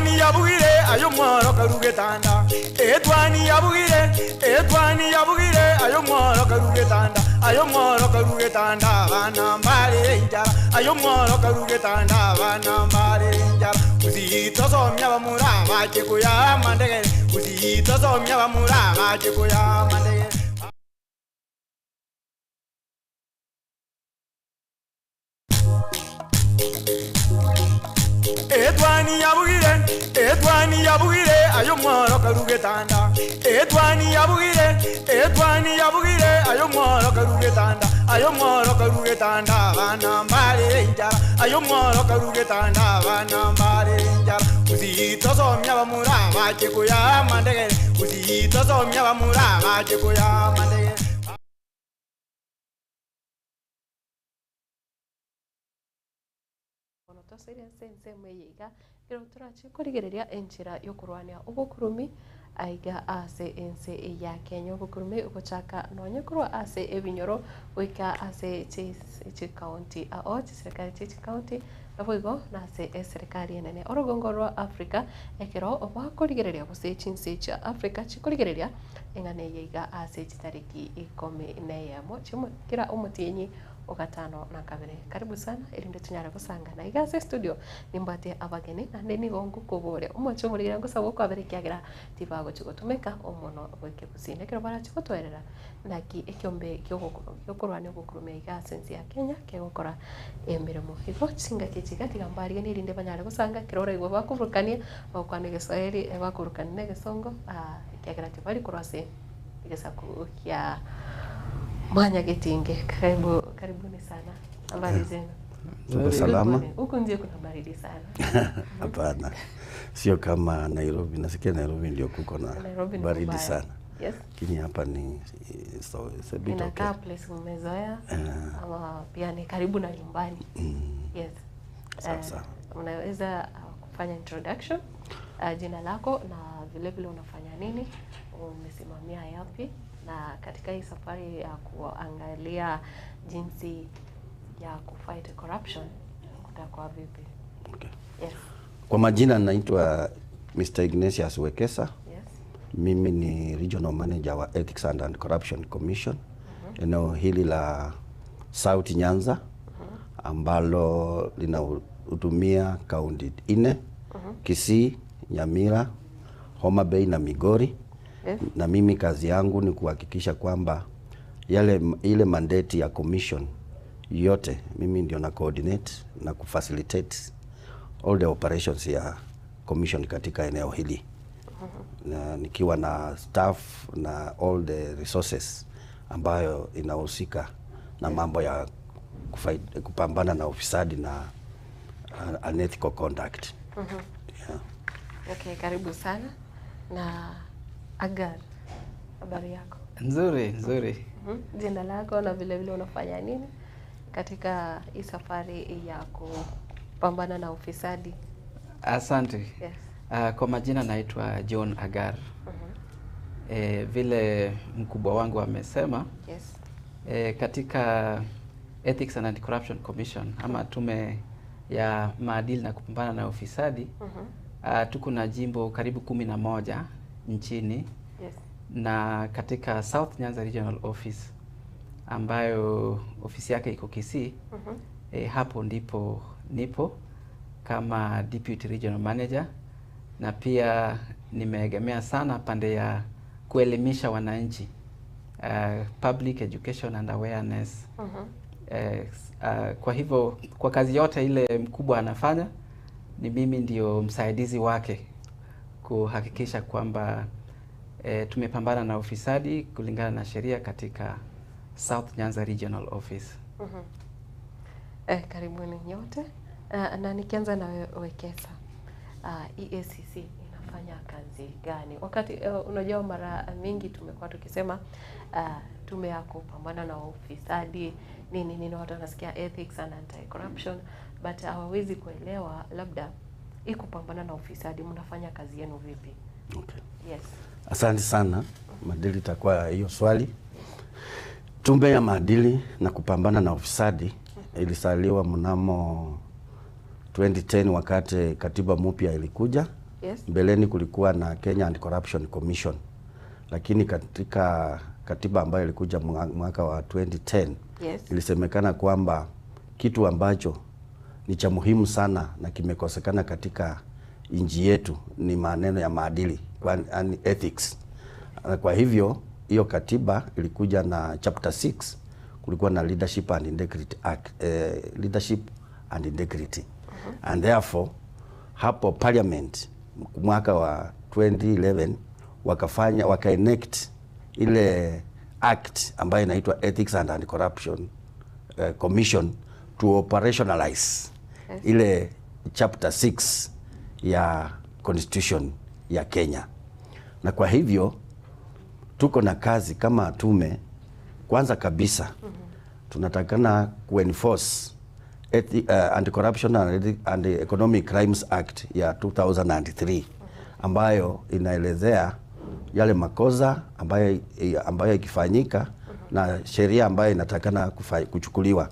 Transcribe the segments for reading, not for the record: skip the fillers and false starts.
Etwani yabugire ayo mworo karugetanda. Etwani yabugire, etwani yabugire ayo mworo karugetanda. Ayo mworo karugetanda bana mbare injara. Ayo mworo karugetanda bana mbare injara. Uzito somya bamura bache kuya mandege. Uzito somya bamura bache kuya mandege. Etwani yabugire ayo mworo karugetanda. Etwani yabugire, etwani yabugire ayo mworo karugetanda. Ayo mworo karugetanda bana mbare injara. Ayo mworo karugetanda bana mbare injara. Uzito somya bamura bache kuya mandege. Uzito somya bamura bache kuya mandege. Korigereria enchera yokurwania obokurumi aiga ase ense ya Kenya obokurumi ogochaka nonye korwa ase ebinyoro goika ase chikaunti ao chiserikali chikaunti naboigo nase eserikali enene orogongo rwa Africa ekero obakorigereria gose chinse chia Africa chikorigereria eng'ana eye iga ase chitariki 11 chimo kira omotienyi ogatano na kabere. Karibu sana erinde tunyara gusanga na igase studio nimbate abageni na nde nigo ngukobore omocho murigira ngusaba kwabere kiagira tibago chigotumeka omono bweke kusine kero barachigotwerera naki ekyombe kyokorwa ogokurumia igase nsi ya Kenya kegokora emirimo igo chinga kichiga tigambarige nirinde banyare gusanga kero oraigwa bakurukania bakwana Kiswahili bakurukania ne Gesongo kiagira tibari kurwase igesaku kya Mwanya Getinge. Karibu, karibuni sana. Habari zenu? Tuko salama. Huku nje kuna baridi sana. Hapana. Sio kama Nairobi. Nasikia Nairobi ndio kuko na baridi sana. Yes. Lakini hapa ni so it's a bit okay. Inakaa place umezoea ama pia ni karibu na nyumbani. Yes. Sawa sawa. Unaweza kufanya introduction, jina lako na vile vile unafanya nini, umesimamia yapi na katika hii safari ya kuangalia jinsi ya kufight corruption kutakuwa vipi? Okay. Yes. Kwa majina naitwa Mr. Ignatius Wekesa. Yes. Mimi ni Regional Manager wa Ethics and Anti-Corruption Commission. Eneo hili la South Nyanza ambalo linahudumia kaunti 4, Kisii, Nyamira, Homa Bay na Migori. Yes. Na mimi kazi yangu ni kuhakikisha kwamba ile mandate ya commission yote mimi ndio na coordinate na kufacilitate all the operations ya commission katika eneo hili. Na nikiwa na staff na all the resources ambayo inahusika na mambo ya kupambana na ufisadi na unethical conduct. Yeah. Okay, karibu sana. Na Agar, habari yako? Nzuri, nzuri. Jina lako na vile vile unafanya nini katika hii safari ya kupambana na ufisadi? Asante. Yes. Kwa majina naitwa John Agar. Vile mkubwa wangu amesema. Yes. Katika Ethics and Anti-Corruption Commission ama tume ya maadili na kupambana na ufisadi, tuko na jimbo karibu 11 nchini. Yes. Na katika South Nyanza Regional Office ambayo ofisi yake iko Kisii, hapo ndipo nipo kama Deputy Regional Manager, na pia nimeegemea sana pande ya kuelimisha wananchi, public education and awareness. Kwa hivyo kwa kazi yote ile mkubwa anafanya, ni mimi ndio msaidizi wake kuhakikisha kwamba tumepambana na ufisadi kulingana na sheria katika South Nyanza Regional Office. Karibuni nyote. Na nikianza na Wekesa, EACC inafanya kazi gani? Wakati unajua mara mingi tumekuwa tukisema tume ya kupambana na ufisadi nini nini, watu wanasikia ethics and anti-corruption but hawawezi kuelewa labda hii kupambana na ufisadi mnafanya kazi yenu vipi? Okay. Yes. Asante sana Madili kwa hiyo swali. Tume ya maadili na kupambana na ufisadi ilisaliwa mnamo 2010 wakati katiba mpya ilikuja Yes. Mbeleni kulikuwa na Kenya Anti-Corruption Commission, lakini katika katiba ambayo ilikuja mwaka wa 2010 Yes. ilisemekana kwamba kitu ambacho ni cha muhimu sana na kimekosekana katika nchi yetu ni maneno ya maadili, yani ethics. Na kwa hivyo hiyo katiba ilikuja na chapter 6, kulikuwa na Leadership and Integrity Act, Leadership and Integrity. And therefore hapo parliament mwaka wa 2011 wakafanya wakaenact ile act ambayo inaitwa Ethics and Anti-Corruption Commission to operationalize ile chapter 6 ya constitution ya Kenya. Na kwa hivyo tuko na kazi kama tume. Kwanza kabisa tunatakana kuenforce Anti-Corruption and Economic Crimes Act ya 2003 ambayo inaelezea yale makosa ambayo ikifanyika na sheria ambayo inatakana kuchukuliwa.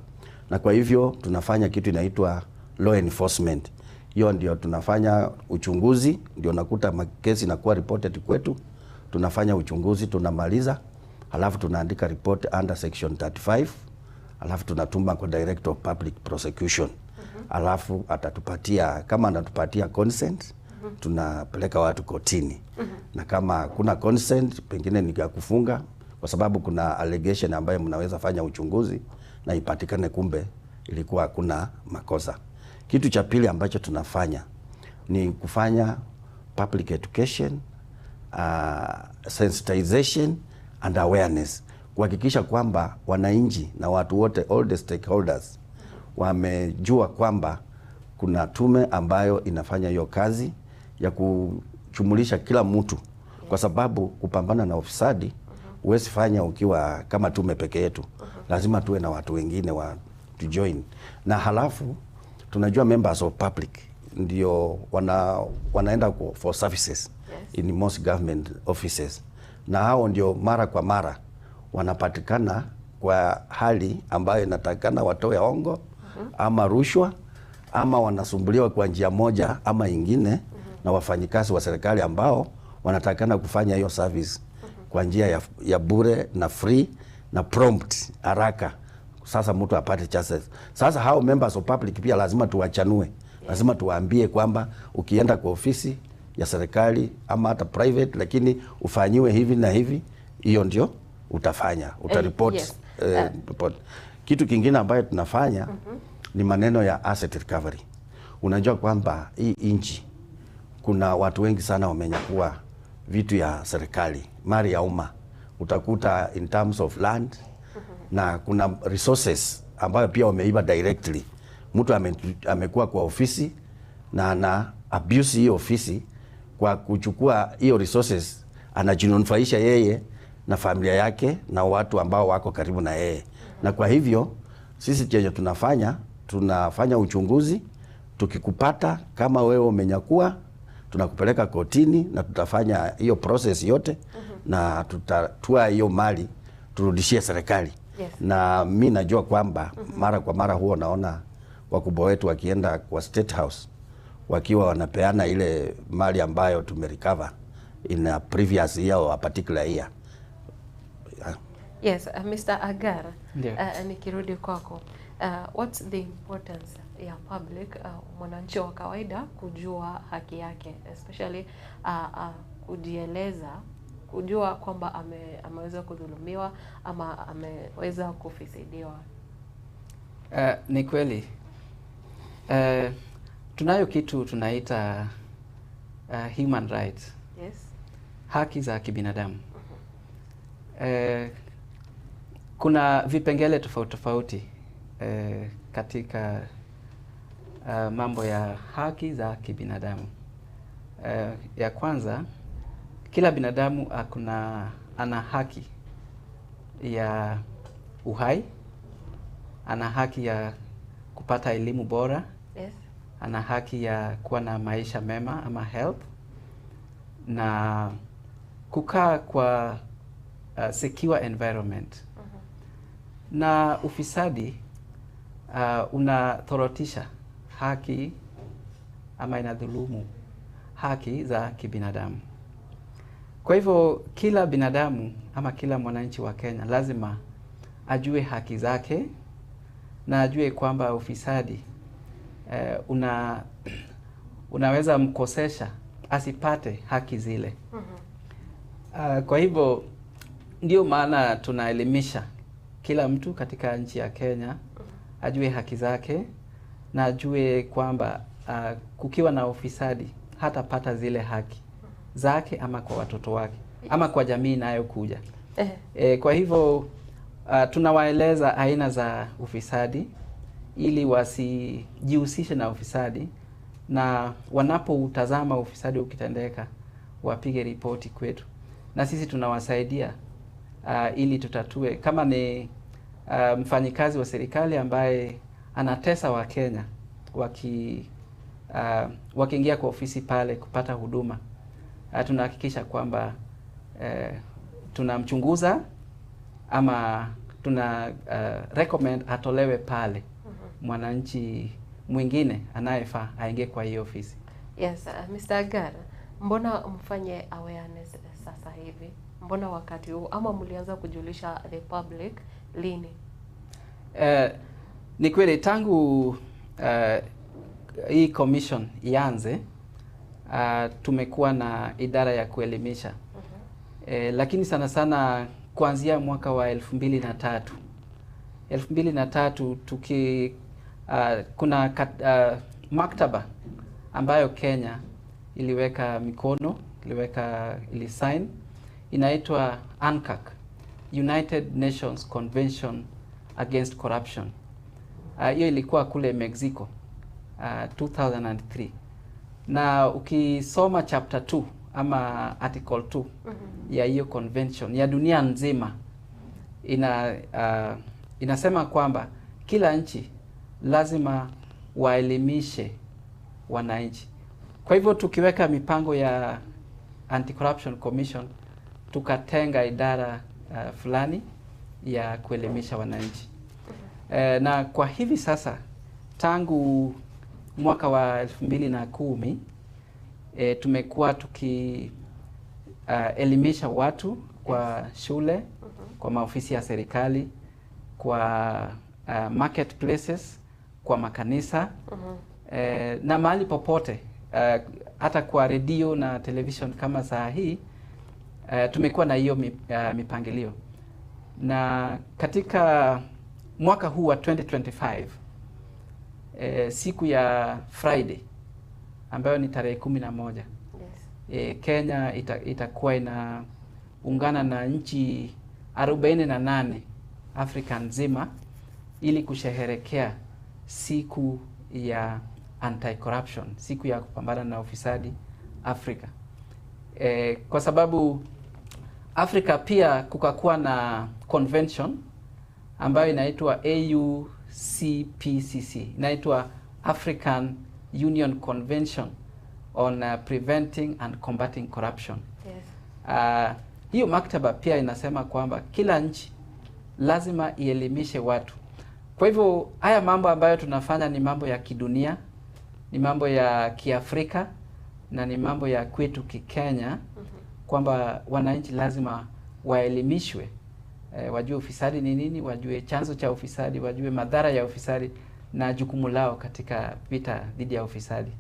Na kwa hivyo tunafanya kitu inaitwa law enforcement. Hiyo ndio tunafanya uchunguzi, ndio nakuta kesi inakuwa reported kwetu. Tunafanya uchunguzi, tunamaliza, halafu tunaandika report under section 35, halafu tunatuma kwa Director of Public Prosecution. Halafu atatupatia, kama anatupatia consent, tunapeleka watu kotini. Na kama kuna consent, pengine ni ya kufunga, kwa sababu kuna allegation ambayo mnaweza fanya uchunguzi na ipatikane kumbe ilikuwa hakuna makosa. Kitu cha pili ambacho tunafanya ni kufanya public education, sensitization and awareness, kuhakikisha kwamba wananchi na watu wote, all the stakeholders, wamejua kwamba kuna tume ambayo inafanya hiyo kazi ya kuchumulisha kila mtu, kwa sababu kupambana na ufisadi huwezi fanya ukiwa kama tume peke yetu, lazima tuwe na watu wengine wa to join. Na halafu tunajua members of public ndio wanaenda for services in most government offices, na hao ndio mara kwa mara wanapatikana kwa hali ambayo inatakikana watoe hongo ama rushwa ama wanasumbuliwa kwa njia moja ama ingine na wafanyikazi wa serikali ambao wanatakikana kufanya hiyo service kwa njia ya bure na free na prompt haraka. Sasa mtu apate chances. Sasa hao members of public pia lazima tuwachanue. Lazima tuwaambie kwamba ukienda kwa ofisi ya serikali ama hata private, lakini ufanyiwe hivi na hivi, hiyo ndio utafanya, utaripoti. Yes. Report. Kitu kingine ambayo tunafanya ni maneno ya asset recovery. Unajua kwamba hii nchi kuna watu wengi sana wamenyakua vitu ya serikali, mali ya umma, utakuta in terms of land na kuna resources ambayo pia wameiba directly. Mtu amekuwa kwa ofisi na ana abuse hiyo ofisi kwa kuchukua hiyo resources, anajinufaisha yeye na familia yake na watu ambao wako karibu na yeye. Na kwa hivyo sisi chenye tunafanya uchunguzi, tukikupata kama wewe umenyakua, tunakupeleka kotini na tutafanya hiyo process yote na tutatua hiyo mali turudishie serikali. Yes. Na mi najua kwamba mara kwa mara huwa naona wakubwa wetu wakienda kwa State House wakiwa wanapeana ile mali ambayo tumerecover in a previous year or a particular year. Yeah. Yes, Mr. Agar, Ndio. Nikirudi kwako, what's the importance ya public, mwananchi wa kawaida kujua haki yake, especially kujieleza, kujua kwamba ameweza kudhulumiwa ama ameweza kufisidiwa? Ni kweli. Tunayo kitu tunaita human rights. Yes. Haki za kibinadamu. Kuna vipengele tofauti tofauti katika mambo ya haki za kibinadamu. Ya kwanza, kila binadamu ana haki ya uhai, ana haki ya kupata elimu bora. Yes. Ana haki ya kuwa na maisha mema ama health, na kukaa kwa secure environment. Na ufisadi unatorotisha haki ama inadhulumu haki za kibinadamu. Kwa hivyo kila binadamu ama kila mwananchi wa Kenya lazima ajue haki zake na ajue kwamba ufisadi unaweza mkosesha asipate haki zile. Kwa hivyo ndio maana tunaelimisha kila mtu katika nchi ya Kenya ajue haki zake na ajue kwamba kukiwa na ufisadi hatapata zile haki zake ama kwa watoto wake ama kwa jamii inayokuja. Kwa hivyo tunawaeleza aina za ufisadi ili wasijihusishe na ufisadi, na wanapoutazama ufisadi ukitendeka wapige ripoti kwetu, na sisi tunawasaidia ili tutatue kama ni mfanyikazi wa serikali ambaye anatesa Wakenya wakiingia kwa ofisi pale kupata huduma, tunahakikisha kwamba tunamchunguza ama tuna recommend atolewe pale, mwananchi mwingine anayefaa aingie kwa hiyo ofisi. Yes, Mr. Agar, mbona mfanye awareness sasa hivi? Mbona wakati huu ama mlianza kujulisha the public lini? Ni kweli tangu hii commission ianze, tumekuwa na idara ya kuelimisha, lakini sana sana kuanzia mwaka wa 2003, 2003 kuna maktaba ambayo Kenya iliweka mikono, ilisign, inaitwa UNCAC, United Nations Convention Against Corruption. Hiyo ilikuwa kule Mexico 2003, na ukisoma chapter 2 ama article 2 ya hiyo convention ya dunia nzima inasema kwamba kila nchi lazima waelimishe wananchi. Kwa hivyo tukiweka mipango ya Anti-Corruption Commission tukatenga idara fulani ya kuelimisha wananchi. Na kwa hivi sasa tangu mwaka wa 2010 tumekuwa tuki elimisha watu kwa shule, kwa maofisi ya serikali, kwa marketplaces, kwa makanisa na mahali popote, hata kwa redio na television kama saa hii, tumekuwa na hiyo mipangilio. Na katika mwaka huu wa 2025, siku ya Friday ambayo ni tarehe 11, Kenya itakuwa inaungana na nchi 48 Afrika nzima ili kusherehekea siku ya anti-corruption, siku ya kupambana na ufisadi Afrika. Kwa sababu Afrika pia kukakuwa na convention ambayo inaitwa AUCPCC, inaitwa African Union Convention on Preventing and Combating Corruption. Hiyo maktaba pia inasema kwamba kila nchi lazima ielimishe watu. Kwa hivyo haya mambo ambayo tunafanya ni mambo ya kidunia, ni mambo ya Kiafrika na ni mambo ya kwetu Kikenya, kwamba wananchi lazima waelimishwe, wajue ufisadi ni nini, wajue chanzo cha ufisadi, wajue madhara ya ufisadi na jukumu lao katika vita dhidi ya ufisadi.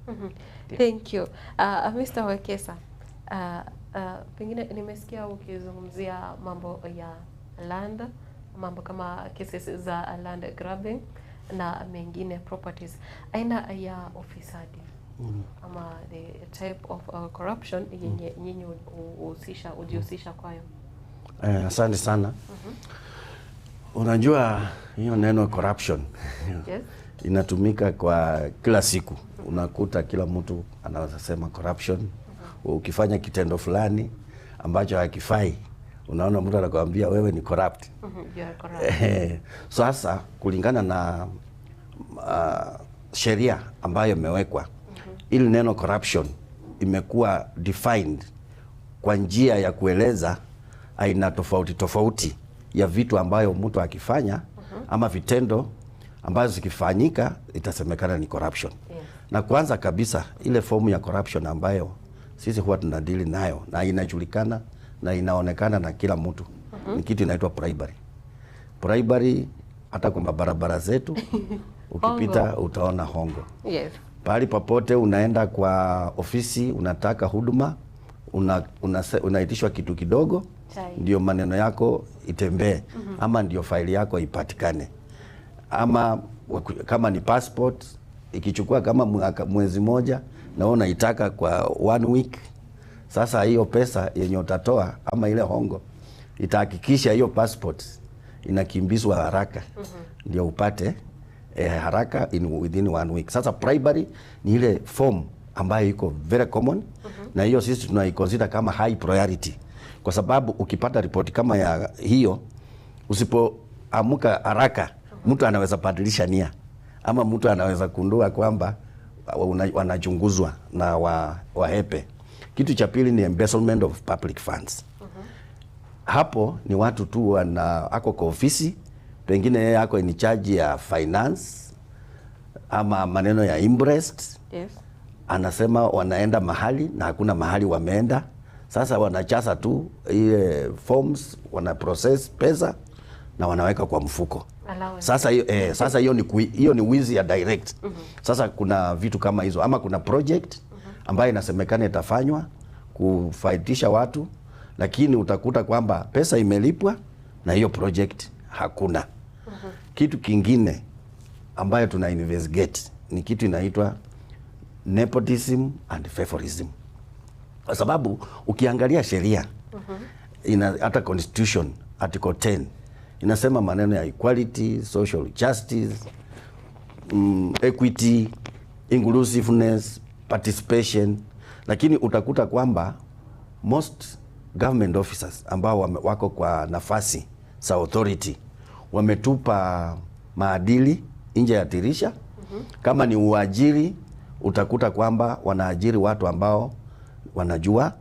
Thank you. Mr. Wekesa, pengine nimesikia ukizungumzia mambo ya land, mambo kama cases za land grabbing na mengine properties, aina ya ufisadi ama the type of corruption yenye nyinyi hujihusisha kwayo. Asante sana. Unajua hiyo neno corruption inatumika kwa kila siku. Unakuta kila mtu anaweza sema corruption. Ukifanya kitendo fulani ambacho hakifai, unaona mtu anakuambia wewe ni corrupt. You are corrupt. Sasa kulingana na sheria ambayo imewekwa, ili neno corruption imekuwa defined kwa njia ya kueleza aina tofauti tofauti ya vitu ambayo mtu akifanya ama vitendo ambazo zikifanyika itasemekana ni corruption. Na kwanza kabisa ile fomu ya corruption ambayo sisi huwa tunadili nayo na inajulikana na inaonekana na kila mtu. Ni kitu inaitwa bribery. Bribery hata kwa mabarabara zetu ukipita utaona hongo. Pahali popote unaenda kwa ofisi unataka huduma, unaitishwa kitu kidogo Chai. Ndio maneno yako itembee, ama ndio faili yako ipatikane, ama kama ni passport ikichukua kama mwezi moja na wewe unaitaka kwa one week. Sasa hiyo pesa yenye utatoa ama ile hongo itahakikisha hiyo passport inakimbizwa haraka, ndio upate haraka within one week. Sasa bribery ni ile form ambayo iko very common, na hiyo sisi tunaiconsider kama high priority, kwa sababu ukipata ripoti kama ya hiyo, usipoamuka haraka, mtu anaweza badilisha nia ama mtu anaweza kundua kwamba wanachunguzwa na wahepe. Kitu cha pili ni embezzlement of public funds. Hapo ni watu tu wana ako kwa ofisi, pengine yeye ako in charge ya finance ama maneno ya imprest. Anasema wanaenda mahali na hakuna mahali wameenda. Sasa wanajaza tu ile forms, wana process pesa na wanaweka kwa mfuko. Allowance. Sasa hiyo hiyo ni wizi ya direct. Sasa kuna vitu kama hizo, ama kuna project ambayo inasemekana itafanywa kufaidisha watu, lakini utakuta kwamba pesa imelipwa na hiyo project hakuna. Kitu kingine ambayo tuna investigate ni kitu inaitwa nepotism and favorism, kwa sababu ukiangalia sheria, hata constitution article 10 inasema maneno ya equality, social justice, equity, inclusiveness, participation, lakini utakuta kwamba most government officers ambao wako kwa nafasi za authority wametupa maadili nje ya dirisha. Kama ni uajiri, utakuta kwamba wanaajiri watu ambao wanajua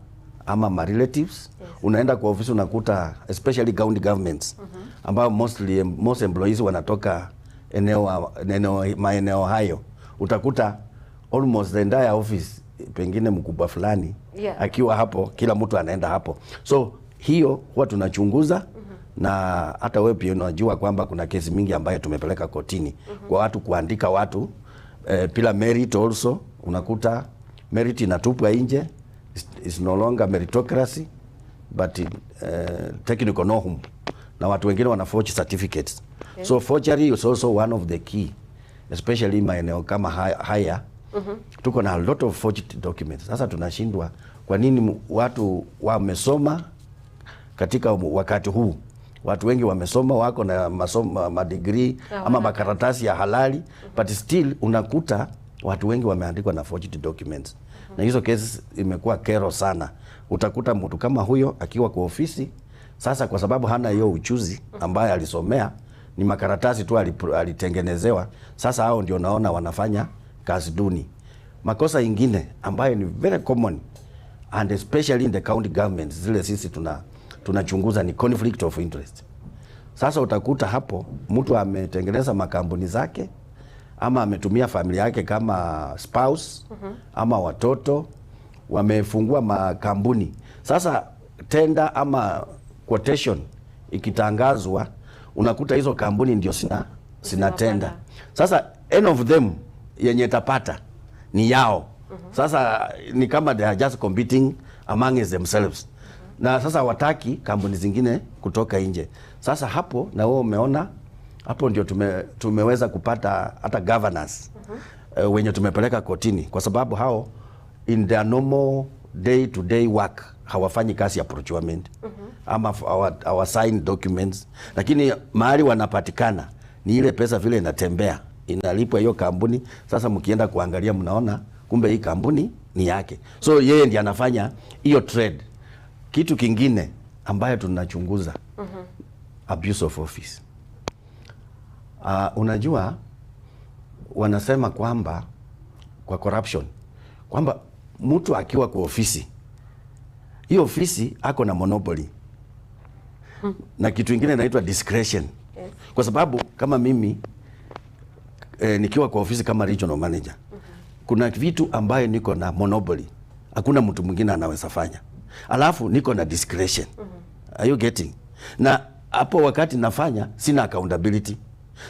ama ma relatives. Unaenda kwa ofisi unakuta, especially county governments, ambao most employees wanatoka maeneo hayo, utakuta almost the entire office, pengine mkubwa fulani akiwa hapo, kila mtu anaenda hapo. So hiyo huwa tunachunguza, na hata wewe pia unajua kwamba kuna kesi mingi ambayo tumepeleka kotini kwa watu kuandika watu bila merit. Also unakuta merit inatupwa nje, is no longer meritocracy but technical know, na watu wengine wana forge certificates. So forgery is also one of the key, especially maeneo kama haya. Tuko na a lot of forged documents. Sasa tunashindwa kwa nini watu wamesoma katika wakati huu, watu wengi wamesoma, wako na masomo, madegree Na ama wana makaratasi ya halali, but still unakuta watu wengi wameandikwa na forged documents, na hizo kesi imekuwa kero sana. Utakuta mtu kama huyo akiwa kwa ofisi sasa, kwa sababu hana hiyo ujuzi ambaye alisomea, ni makaratasi tu alitengenezewa. Sasa hao ndio naona wanafanya kazi duni. Makosa ingine ambayo ni very common, and especially in the county governments zile sisi tunachunguza, ni conflict of interest. Sasa utakuta hapo mtu ametengeneza makampuni zake ama ametumia familia yake kama spouse, ama watoto wamefungua makampuni. Sasa tenda ama quotation ikitangazwa, unakuta hizo kampuni ndio sina tenda. Sasa any of them yenye itapata ni yao. Sasa ni kama they are just competing among themselves, na sasa wataki kampuni zingine kutoka nje. Sasa hapo na wewe umeona hapo ndio tumeweza kupata hata governors wenye tumepeleka kotini, kwa sababu hao in their normal day to day work hawafanyi kazi ya procurement ama hawa sign documents, lakini mahali wanapatikana ni ile pesa vile inatembea, inalipwa hiyo kampuni. Sasa mkienda kuangalia, mnaona kumbe hii kampuni ni yake, so yeye ndiye anafanya hiyo trade. Kitu kingine ambayo tunachunguza, abuse of office. Unajua wanasema kwamba kwa corruption, kwamba mtu akiwa kwa ofisi, hiyo ofisi ako na monopoly na kitu ingine inaitwa discretion, kwa sababu kama mimi nikiwa kwa ofisi kama regional manager, kuna vitu ambayo niko na monopoly. Hakuna mtu mwingine anaweza fanya. Alafu niko na discretion. Are you getting? Na hapo wakati nafanya sina accountability.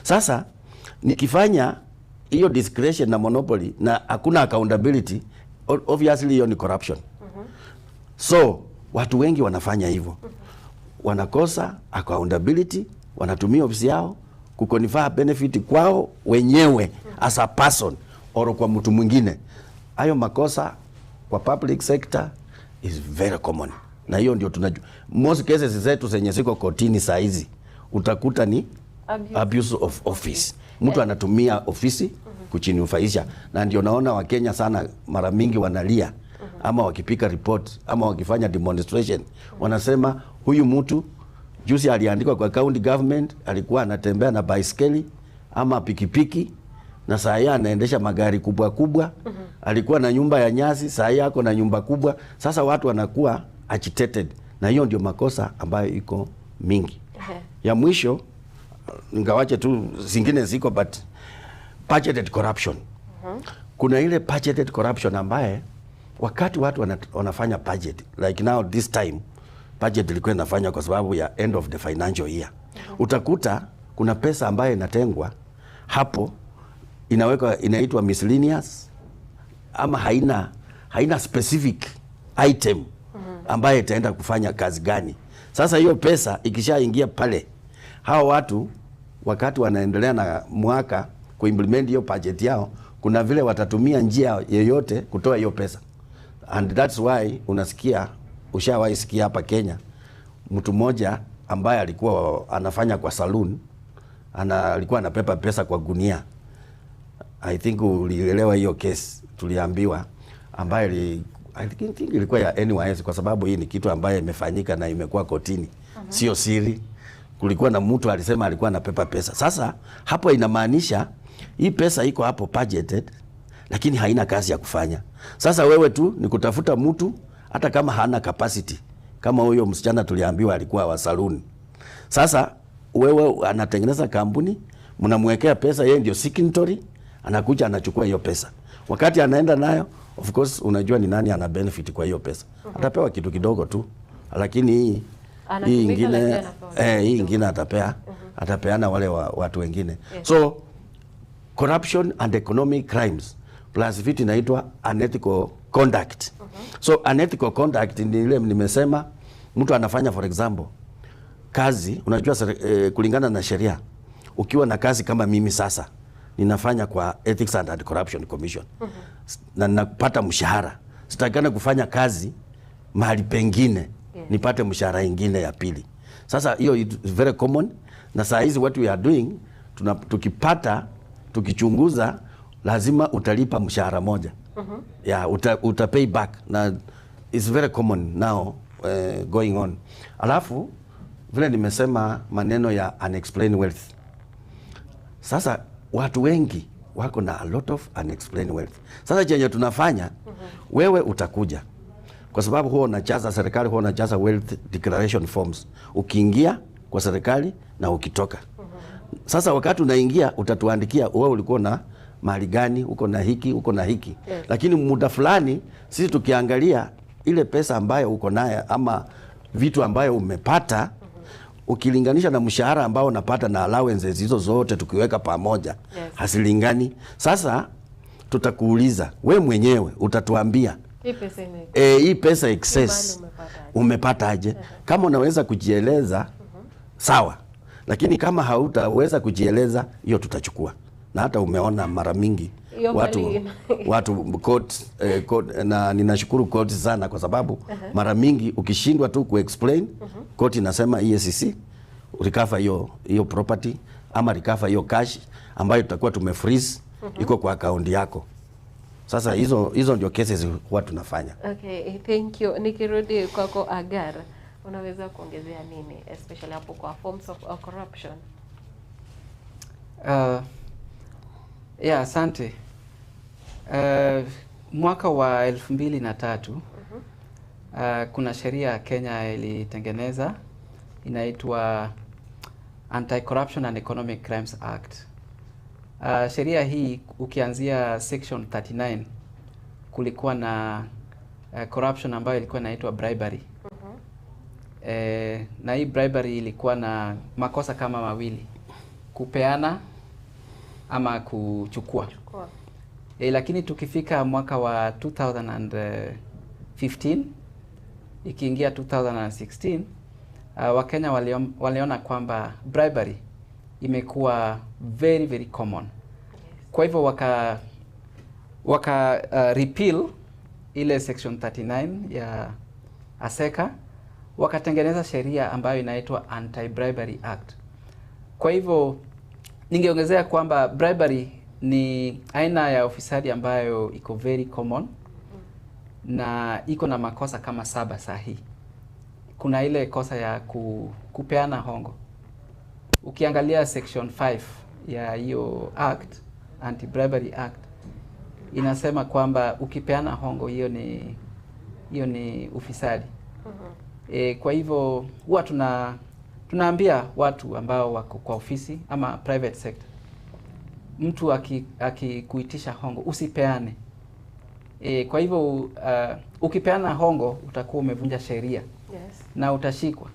Sasa nikifanya hiyo discretion na monopoly na hakuna accountability, obviously hiyo ni corruption. So watu wengi wanafanya hivyo, wanakosa accountability, wanatumia ofisi yao kuconfer benefit kwao wenyewe as a person or kwa mtu mwingine. Hayo makosa kwa public sector is very common, na hiyo ndio tunajua most cases zetu zenye ziko kotini saa hizi utakuta ni Abuse. abuse of office. Mtu anatumia ofisi kujinufaisha, na ndio naona Wakenya sana mara mingi wanalia ama wakipika report ama wakifanya demonstration wanasema huyu mtu juzi aliandikwa kwa county government, alikuwa anatembea na baiskeli ama pikipiki na saa hii anaendesha magari kubwa kubwa. Alikuwa na nyumba ya nyasi, saa hii ako na nyumba kubwa. Sasa watu wanakuwa agitated, na hiyo ndio makosa ambayo iko mingi. Ya mwisho, ingawaje tu zingine ziko, but budgeted corruption. Kuna ile budgeted corruption ambaye wakati watu wanafanya budget, like now this time budget ilikuwa inafanywa kwa sababu ya end of the financial year. Utakuta kuna pesa ambayo inatengwa hapo, inawekwa, inaitwa miscellaneous ama haina specific item ambayo itaenda kufanya kazi gani. Sasa hiyo pesa ikishaingia pale, hawa watu wakati wanaendelea na mwaka kuimplement hiyo budget yao, kuna vile watatumia njia yeyote kutoa hiyo pesa, and that's why unasikia, ushawahi sikia hapa Kenya mtu mmoja ambaye alikuwa anafanya kwa saloon alikuwa anabeba pesa kwa gunia. I think ulielewa hiyo case, tuliambiwa, ambayo I think ilikuwa ya NYS, kwa sababu hii ni kitu ambayo imefanyika na imekuwa kotini, sio siri. Kulikuwa na mtu alisema alikuwa anabeba pesa. Sasa hapo inamaanisha hii pesa iko hapo budgeted, lakini haina kazi ya kufanya. Sasa wewe tu ni kutafuta mtu hata kama hana capacity, kama huyo msichana tuliambiwa alikuwa wa saloon. Sasa wewe anatengeneza kampuni, mnamwekea pesa, yeye ndio signatory, anakuja anachukua hiyo pesa. Wakati anaenda nayo, of course unajua ni nani ana benefit kwa hiyo pesa. Atapewa kitu kidogo tu, lakini hii Anatumika, ingine lakini anapewa hii ingine atapeana wale watu wengine. So corruption and economic crimes plus vitu inaitwa unethical conduct. So unethical conduct ni ile nimesema mtu anafanya, for example, kazi, unajua kulingana na sheria, ukiwa na kazi kama mimi sasa ninafanya kwa Ethics and Anti-Corruption Commission na ninapata mshahara, sitakana kufanya kazi mahali pengine nipate mshahara ingine ya pili. Sasa hiyo is very common, na saa hizi what we are doing, tukipata tukichunguza, lazima utalipa mshahara moja, yeah, uta pay back, na it's very common now going on. Alafu vile nimesema maneno ya unexplained wealth. Sasa watu wengi wako na a lot of unexplained wealth. Sasa chenye tunafanya, wewe utakuja kwa sababu huwa unajaza, serikali huwa unajaza wealth declaration forms ukiingia kwa serikali na ukitoka. Sasa wakati unaingia utatuandikia wewe ulikuwa na mali gani, uko na hiki, uko na hiki. Lakini muda fulani sisi tukiangalia ile pesa ambayo uko nayo ama vitu ambayo umepata ukilinganisha na mshahara ambao unapata na allowances hizo zote tukiweka pamoja hazilingani. Sasa tutakuuliza we mwenyewe utatuambia Hii pesa hii pesa excess Hii mali umepata aje? umepata aje? Kama unaweza kujieleza sawa, lakini kama hautaweza kujieleza, hiyo tutachukua. Na hata umeona mara mingi Hiyo watu mali watu court, na ninashukuru court sana kwa sababu mara mingi ukishindwa tu kuexplain, court inasema EACC recover hiyo hiyo property ama recover hiyo cash ambayo tutakuwa tumefreeze iko kwa akaunti yako. Sasa hizo ndio cases huwa tunafanya. Okay, thank you. Nikirudi kwako Agar, unaweza kuongezea nini especially hapo kwa forms of corruption? Yeah, asante. Mwaka wa 2003 kuna sheria ya Kenya ilitengeneza inaitwa Anti-Corruption and Economic Crimes Act. Sheria hii ukianzia section 39 kulikuwa na corruption ambayo ilikuwa inaitwa bribery. Na hii bribery ilikuwa na makosa kama mawili: kupeana ama kuchukua. Lakini tukifika mwaka wa 2015 ikiingia 2016, Wakenya waliona kwamba bribery imekuwa very very common. Kwa hivyo waka repeal ile section 39 ya ASECA, wakatengeneza sheria ambayo inaitwa Anti-Bribery Act. Kwa hivyo ningeongezea kwamba bribery ni aina ya ufisadi ambayo iko very common na iko na makosa kama 7 sahihi. Kuna ile kosa ya kupeana hongo. Ukiangalia section 5 ya hiyo act, Anti-Bribery Act, inasema kwamba ukipeana hongo hiyo ni ufisadi. Kwa hivyo huwa tunaambia watu ambao wako kwa ofisi ama private sector, mtu akikuitisha hongo usipeane. Kwa hivyo ukipeana hongo utakuwa umevunja sheria. Yes. Na utashikwa.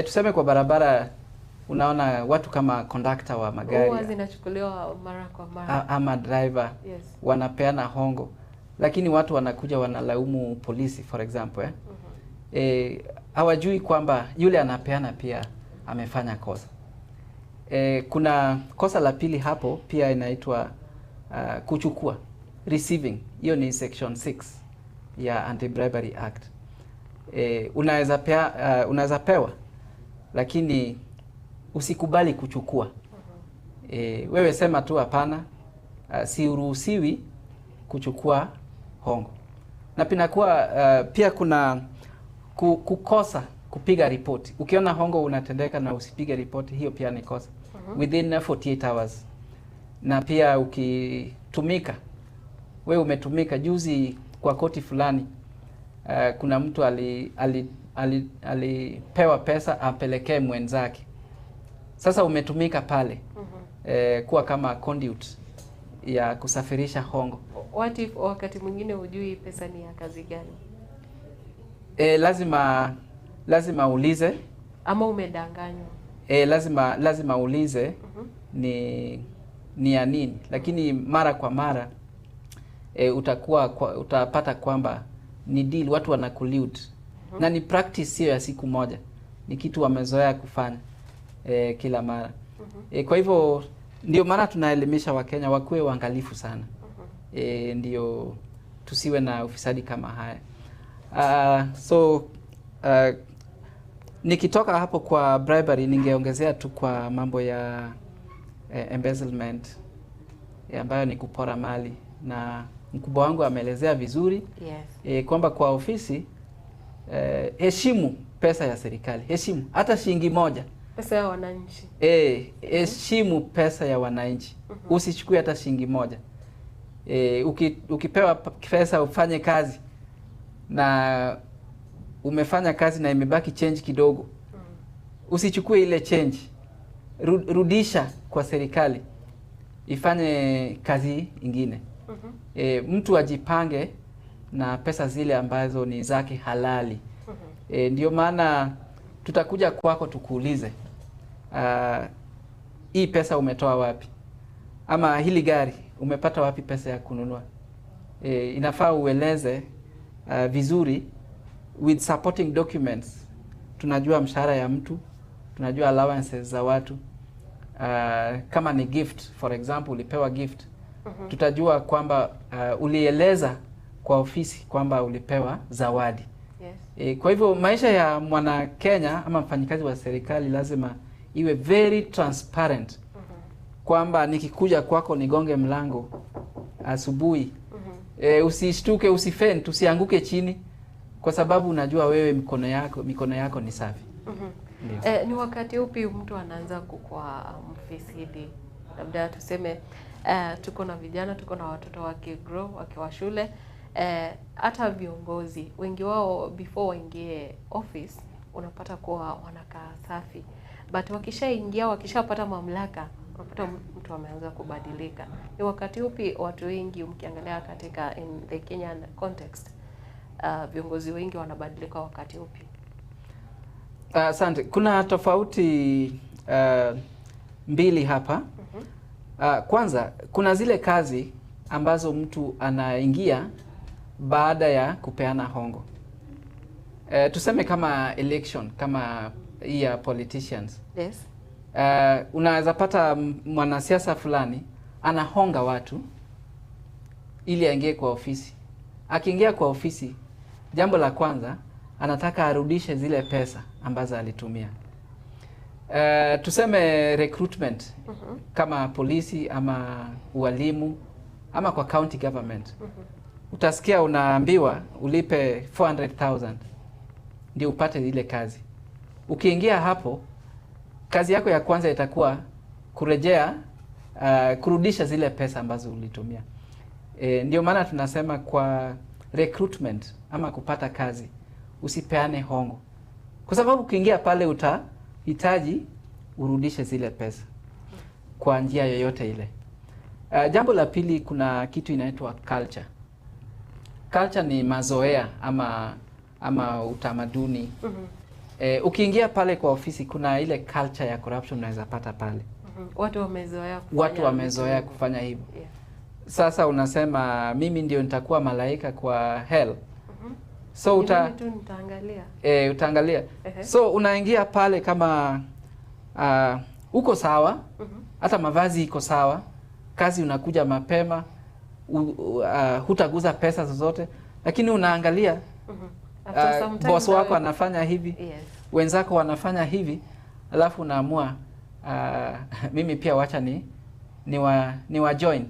Tuseme kwa barabara unaona watu kama conductor wa magari huwa zinachukuliwa mara kwa mara, ama driver. Yes. Wanapeana hongo, lakini watu wanakuja wanalaumu polisi for example, hawajui kwamba yule anapeana pia amefanya kosa. Kuna kosa la pili hapo pia inaitwa kuchukua, receiving. Hiyo ni section 6 ya Anti-Bribery Act. Unaweza pewa, lakini usikubali kuchukua. Wewe sema tu hapana, siruhusiwi kuchukua hongo. Na pinakuwa pia kuna kukosa kupiga ripoti. Ukiona hongo unatendeka na usipige ripoti, hiyo pia ni kosa. Within 48 hours. Na pia ukitumika, wewe umetumika juzi kwa koti fulani, kuna mtu alipewa pesa apelekee mwenzake. Sasa umetumika pale kuwa kama conduit ya kusafirisha hongo. What if wakati mwingine hujui pesa ni ya kazi gani? Lazima uulize. Ama umedanganywa. Lazima uulize ni ya nini. Lakini mara kwa mara utapata kwamba ni deal, watu wanacollude. Na ni practice sio ya siku moja. Ni kitu wamezoea kufanya kila mara. Kwa hivyo ndio maana tunaelimisha Wakenya wakuwe waangalifu sana. Ndio tusiwe na ufisadi kama haya. So nikitoka hapo kwa bribery, ningeongezea tu kwa mambo ya embezzlement, ambayo ni kupora mali, na mkubwa wangu ameelezea vizuri. Yes. Kwamba kwa ofisi heshimu pesa ya serikali, heshimu hata shilingi moja, pesa ya wananchi. Heshimu pesa ya wananchi. Usichukue hata shilingi moja. Ukipewa pesa ufanye kazi na umefanya kazi na imebaki change kidogo, usichukue ile change, rudisha kwa serikali ifanye kazi ingine. Mtu ajipange na pesa zile ambazo ni zake halali. Ndio maana tutakuja kwako tukuulize, hii pesa umetoa wapi, ama hili gari umepata wapi pesa ya kununua. Inafaa ueleze vizuri with supporting documents. Tunajua mshahara ya mtu, tunajua allowances za watu. Kama ni gift, for example, ulipewa gift, tutajua kwamba ulieleza kwa ofisi kwamba ulipewa zawadi. Yes. Kwa hivyo maisha ya mwana Kenya ama mfanyikazi wa serikali lazima iwe very transparent. Kwamba nikikuja kwako nigonge mlango asubuhi, usishtuke, usifaint, usianguke chini, kwa sababu unajua wewe mikono yako ni safi. Ni wakati upi mtu anaanza kukua mfisidi? Labda tuseme tuko na vijana, tuko na watoto wakigrow, wakiwa shule, hata viongozi wengi wao before waingie office unapata kuwa wanakaa safi, but wakishaingia, wakishapata mamlaka, unapata mtu ameanza kubadilika. Ni wakati upi watu wengi mkiangalia katika in the Kenyan context Viongozi wengi wanabadilika wakati upi? Asante. Kuna tofauti mbili hapa. Kwanza kuna zile kazi ambazo mtu anaingia baada ya kupeana hongo. Tuseme kama election, kama hii ya politicians. Unaweza pata mwanasiasa fulani anahonga watu ili aingie kwa ofisi. Akiingia kwa ofisi, jambo la kwanza anataka arudishe zile pesa ambazo alitumia. Tuseme recruitment kama polisi ama ualimu ama kwa county government. Utasikia unaambiwa ulipe 400,000 ndio upate ile kazi. Ukiingia hapo, kazi yako ya kwanza itakuwa kurejea, kurudisha zile pesa ambazo ulitumia. Ndio maana tunasema kwa recruitment ama kupata kazi usipeane hongo, kwa sababu ukiingia pale utahitaji urudishe zile pesa kwa njia yoyote ile. Jambo la pili, kuna kitu inaitwa culture. Culture ni mazoea ama utamaduni. Ukiingia pale kwa ofisi kuna ile culture ya corruption unaweza pata pale. Watu wamezoea kufanya Watu wamezoea vitu. Kufanya hivyo. Sasa unasema mimi ndio nitakuwa malaika kwa hell. So Ni mimi tu nitaangalia. Utaangalia. So unaingia pale kama uko sawa, hata mavazi iko sawa, kazi unakuja mapema, hutaguza pesa zozote, lakini unaangalia After some time boss wako anafanya hivi, wenzako wanafanya hivi, alafu unaamua mimi pia wacha ni wa join.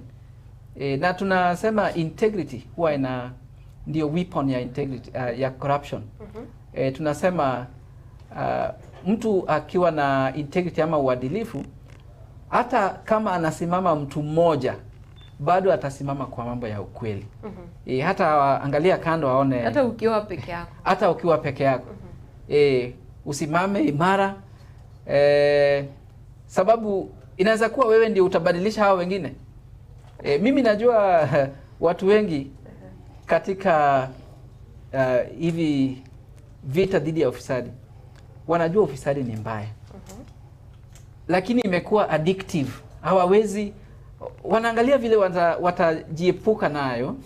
Na tunasema integrity huwa ina ndio weapon ya integrity ya corruption. Tunasema mtu akiwa na integrity ama uadilifu, hata kama anasimama mtu mmoja bado atasimama kwa mambo ya ukweli. Hata angalia kando aone Hata ukiwa peke yako. Hata ukiwa peke yako, usimame imara, sababu inaweza kuwa wewe ndio utabadilisha hawa wengine. Mimi najua watu wengi katika hivi vita dhidi ya ufisadi wanajua ufisadi ni mbaya, lakini imekuwa addictive, hawawezi, wanaangalia vile watajiepuka nayo,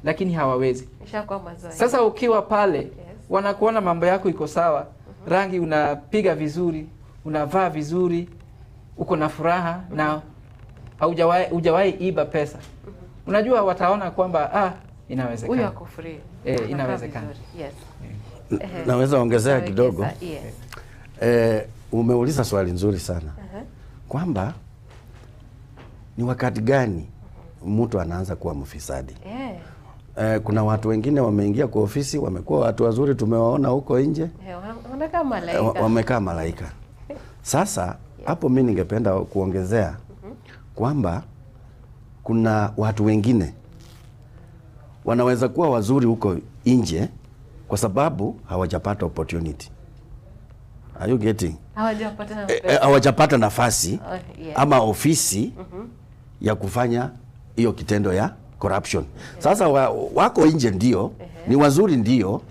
lakini hawawezi. Ishakuwa mazoea. Sasa ukiwa pale wanakuona mambo yako iko sawa, rangi unapiga vizuri, unavaa vizuri, uko na furaha na hujawahi iba pesa. Unajua wataona kwamba Huyu inawezekana. Ako free. Eh, Anakaa inawezekana. vizuri. Yes. Ehe. Naweza ongezea kidogo. Yes. Umeuliza swali nzuri sana kwamba ni wakati gani mtu anaanza kuwa mfisadi. Kuna watu wengine wameingia kwa ofisi wamekuwa watu wazuri, tumewaona huko nje. Wanakaa malaika. Wamekaa malaika. Sasa hapo mi ningependa kuongezea kwamba kuna watu wengine wanaweza kuwa wazuri huko nje kwa sababu hawajapata opportunity. Are you getting? Hawajapata Hawajapata nafasi ama ofisi ya kufanya hiyo kitendo ya corruption. Sasa wako nje ndio, ni wazuri ndio,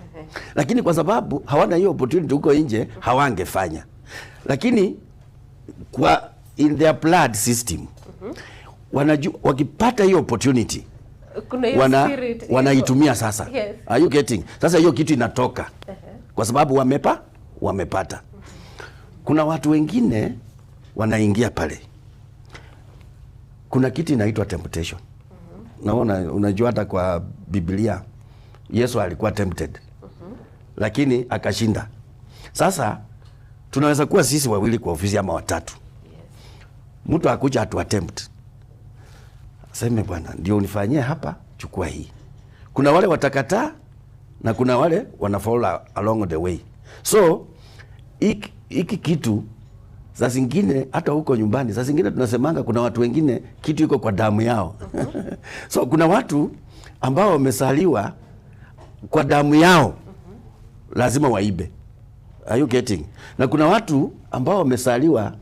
lakini kwa sababu hawana hiyo opportunity huko nje hawangefanya. Lakini kwa in their blood system wanajua wakipata hiyo opportunity Kuna hiyo spirit iko. wanaitumia sasa. Yes. Are you getting? Sasa hiyo kitu inatoka kwa sababu wamepata. Kuna watu wengine wanaingia pale, kuna kitu inaitwa temptation. Naona unajua hata kwa Biblia Yesu alikuwa tempted lakini akashinda. Sasa tunaweza kuwa sisi wawili kwa ofisi ama watatu, mtu akuja atu attempt aseme bwana, ndio unifanyie hapa, chukua hii. Kuna wale watakataa na kuna wale wana follow along the way. So hiki kitu saa zingine hata huko nyumbani, saa zingine tunasemanga kuna watu wengine kitu iko kwa damu yao. So kuna watu ambao wamesaliwa kwa damu yao lazima waibe. Are you getting? Na kuna watu ambao wamesaliwa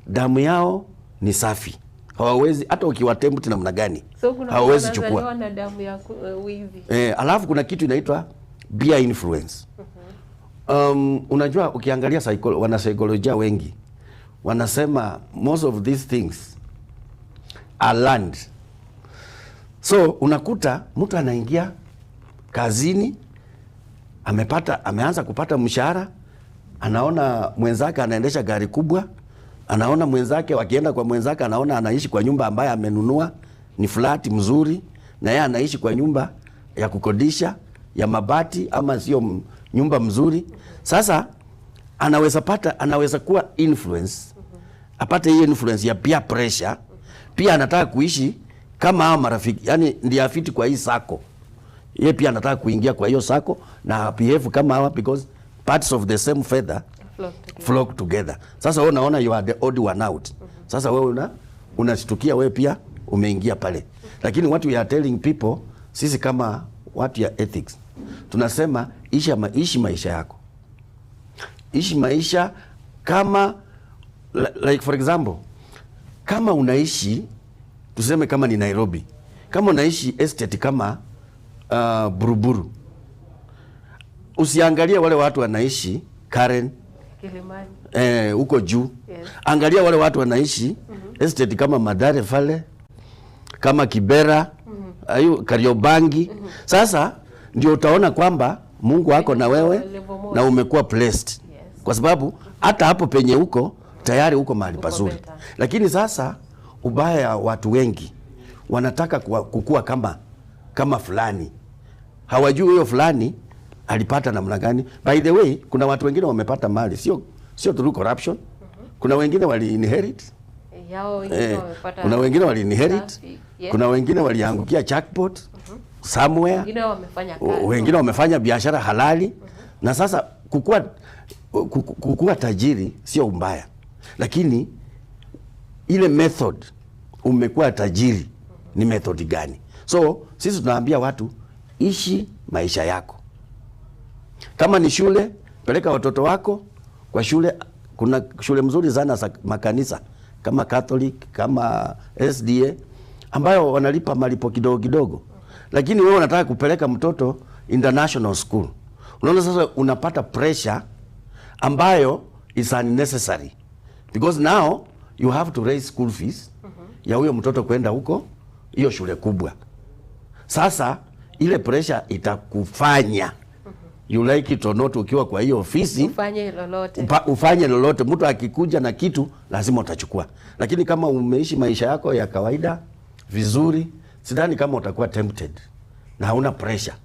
damu yao ni safi, hawawezi hata ukiwatempt namna gani So kuna hawawezi watu chukua. wanazaliwa na damu ya wizi. Alafu kuna kitu inaitwa peer influence. Unajua ukiangalia wanasaikolojia wengi wanasema most of these things are learned. So unakuta mtu anaingia kazini, ameanza kupata mshahara, anaona mwenzake anaendesha gari kubwa, anaona mwenzake wakienda kwa mwenzake, anaona anaishi kwa nyumba ambayo amenunua ni flat mzuri, na yeye anaishi kwa nyumba ya kukodisha ya mabati ama sio nyumba mzuri. Sasa anaweza kuwa influence, apate hiyo influence ya peer pressure. Pia anataka kuishi kama hao marafiki, yani ndiye afiti kwa hii sako. Yeye pia anataka kuingia kwa hiyo sako na behave kama hawa, because parts of the same feather flock together. Sasa wewe unaona you are the odd one out. Sasa wewe unashtukia wewe pia umeingia pale. Lakini what we are telling people, sisi kama watu ya ethics, tunasema ishi maisha yako. Ishi maisha kama like for example, kama unaishi tuseme kama ni Nairobi, kama unaishi estate kama Buruburu, usiangalie wale watu wanaishi Karen, Kilimani, huko juu. Yes. Angalia wale watu wanaishi estate kama Madare Valley, kama Kibera, Kariobangi. Sasa ndio utaona kwamba Mungu wako na wewe na umekuwa blessed. Yes. Kwa sababu hata hapo penye huko tayari uko mahali pazuri. Lakini sasa ubaya watu wengi wanataka kukua kama fulani. Hawajui huyo fulani alipata namna gani. By the way, kuna watu wengine wamepata mali sio through corruption. Kuna wengine wali inherit. Kuna wengine wali inherit. Yeah. Kuna wengine waliangukia jackpot somewhere. Wengine wamefanya kazi. Wengine wamefanya biashara halali. Na sasa kukua tajiri sio mbaya. Lakini ile method umekuwa tajiri ni method gani? So sisi tunaambia watu ishi maisha yako. Kama ni shule, peleka watoto wako kwa shule. Kuna shule mzuri sana za makanisa kama Catholic, kama SDA, ambayo wanalipa malipo kidogo kidogo. Lakini wewe unataka kupeleka mtoto international school. Unaona sasa unapata pressure ambayo is unnecessary. Because now you have to raise school fees ya huyo mtoto kwenda huko hiyo shule kubwa. Sasa ile pressure itakufanya you like it or not, ukiwa kwa hiyo ofisi ufanye lolote. Ufanye lolote. Mtu akikuja na kitu lazima utachukua. Lakini kama umeishi maisha yako ya kawaida vizuri, sidhani kama utakuwa tempted na hauna pressure.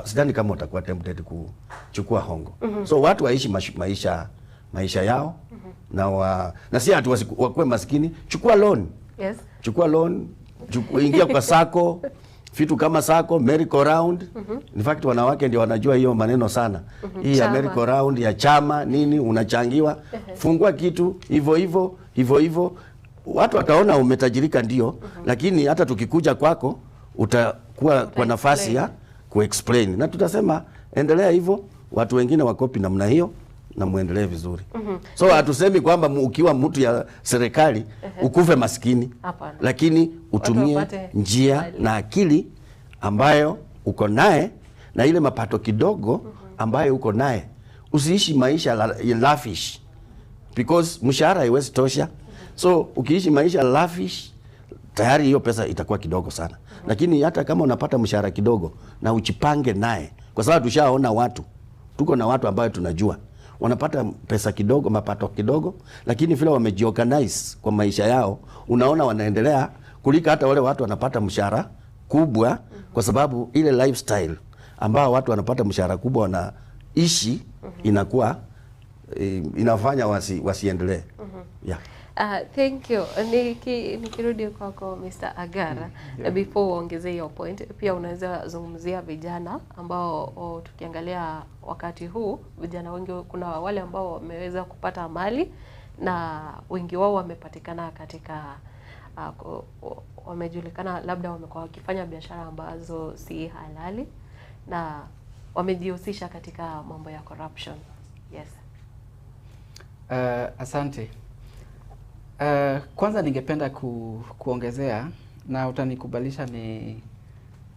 Sidhani kama utakuwa tempted kuchukua hongo. So watu waishi maisha yao. Na si ati wakuwe maskini. Chukua loan. Yes. Chukua loan, ingia kwa sako, vitu kama sako, merry go round. In fact wanawake ndio wanajua hiyo maneno sana. Hii ya merry go round ya chama nini, unachangiwa. Fungua kitu hivyo hivyo hivyo hivyo. Watu wataona umetajirika ndio, lakini hata tukikuja kwako utakuwa kwa nafasi ya kuexplain. Na tutasema endelea hivyo, watu wengine wakopi namna hiyo na muendelee vizuri. So hatusemi kwamba ukiwa mtu ya serikali ukufe maskini. Hapana. Lakini utumie njia na akili ambayo uko naye na ile mapato kidogo ambayo uko naye. Usiishi maisha lavish, because mshahara haiwezi tosha. So ukiishi maisha lavish tayari hiyo pesa itakuwa kidogo sana. Lakini hata kama unapata mshahara kidogo na ujipange naye, kwa sababu tushaona watu, tuko na watu ambao tunajua wanapata pesa kidogo, mapato kidogo, lakini vile wamejiorganize kwa maisha yao, unaona wanaendelea kuliko hata wale watu wanapata mshahara kubwa, kwa sababu ile lifestyle ambao watu wanapata mshahara kubwa wanaishi inakuwa inafanya wasiendelee. Yeah. Thank you. Nikirudi kwako Mr. Agara, Yeah. Before uongezee hiyo point, pia unaweza zungumzia vijana ambao tukiangalia wakati huu vijana wengi, kuna wale ambao wameweza kupata mali na wengi wao wamepatikana katika wamejulikana labda wamekuwa wakifanya biashara ambazo si halali na wamejihusisha katika mambo ya corruption. Yes. Asante. Kwanza ningependa kuongezea na utanikubalisha ni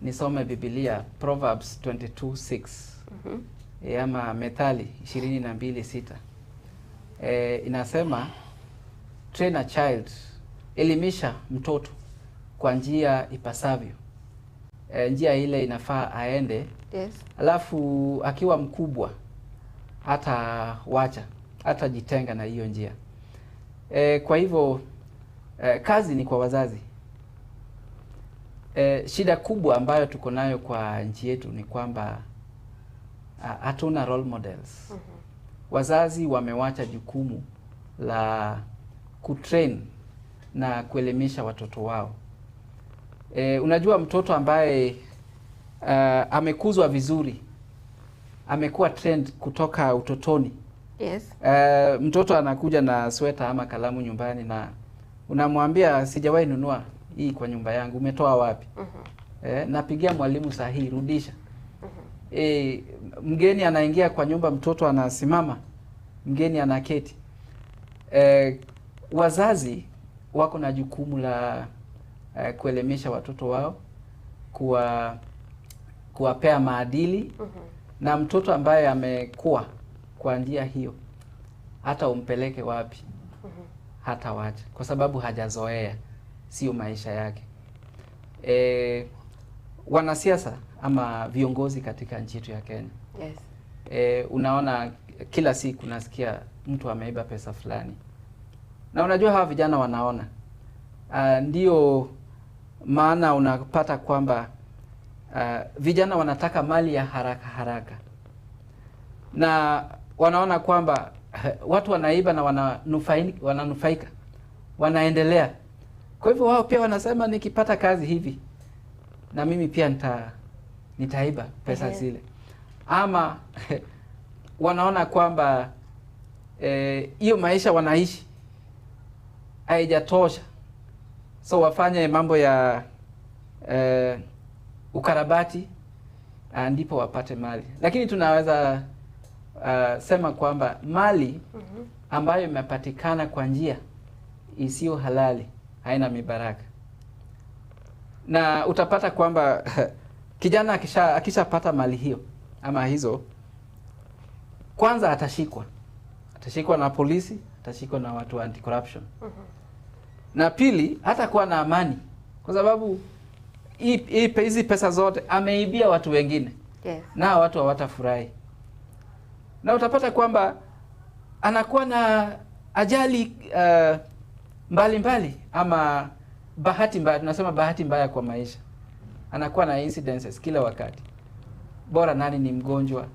Nisome Biblia Proverbs 22:6. Ama Methali 22:6. Inasema train a child, elimisha mtoto kwa njia ipasavyo. Njia ile inafaa aende. Alafu akiwa mkubwa hata wacha hata jitenga na hiyo njia. Kwa hivyo kazi ni kwa wazazi. Shida kubwa ambayo tuko nayo kwa nchi yetu ni kwamba hatuna role models. Wazazi wamewacha jukumu la kutrain na kuelimisha watoto wao. Unajua mtoto ambaye amekuzwa vizuri, amekuwa trained kutoka utotoni. Mtoto anakuja na sweta ama kalamu nyumbani na unamwambia sijawahi nunua hii kwa nyumba yangu, umetoa wapi? Napigia mwalimu saa hii, rudisha. Mgeni anaingia kwa nyumba, mtoto anasimama, mgeni anaketi. Wazazi wako na jukumu la kuelimisha watoto wao, kuwapea maadili. Na mtoto ambaye amekuwa kwa njia hiyo, hata umpeleke wapi, hata wacha, kwa sababu hajazoea, sio maisha yake. Wanasiasa ama viongozi katika nchi yetu ya Kenya, unaona kila siku nasikia mtu ameiba pesa fulani, na unajua hawa vijana wanaona. Ndio maana unapata kwamba vijana wanataka mali ya haraka haraka, na wanaona kwamba watu wanaiba na wananufaika, wanaendelea. Kwa hivyo wao pia wanasema nikipata kazi hivi na mimi pia nitaiba pesa zile. Ama wanaona kwamba hiyo maisha wanaishi haijatosha, so wafanye mambo ya ukarabati ndipo wapate mali. Lakini tunaweza sema kwamba mali ambayo imepatikana kwa njia isiyo halali haina mibaraka. Na utapata kwamba kijana akishapata mali hiyo ama hizo, kwanza atashikwa. Atashikwa na polisi, atashikwa na watu wa anti-corruption. Na pili, hatakuwa na amani kwa sababu hizi pesa zote ameibia watu wengine. Na watu hawatafurahi. Na utapata kwamba anakuwa na ajali mbali mbali ama bahati mbaya, tunasema bahati mbaya kwa maisha. Anakuwa na incidences kila wakati. Bora nani ni mgonjwa,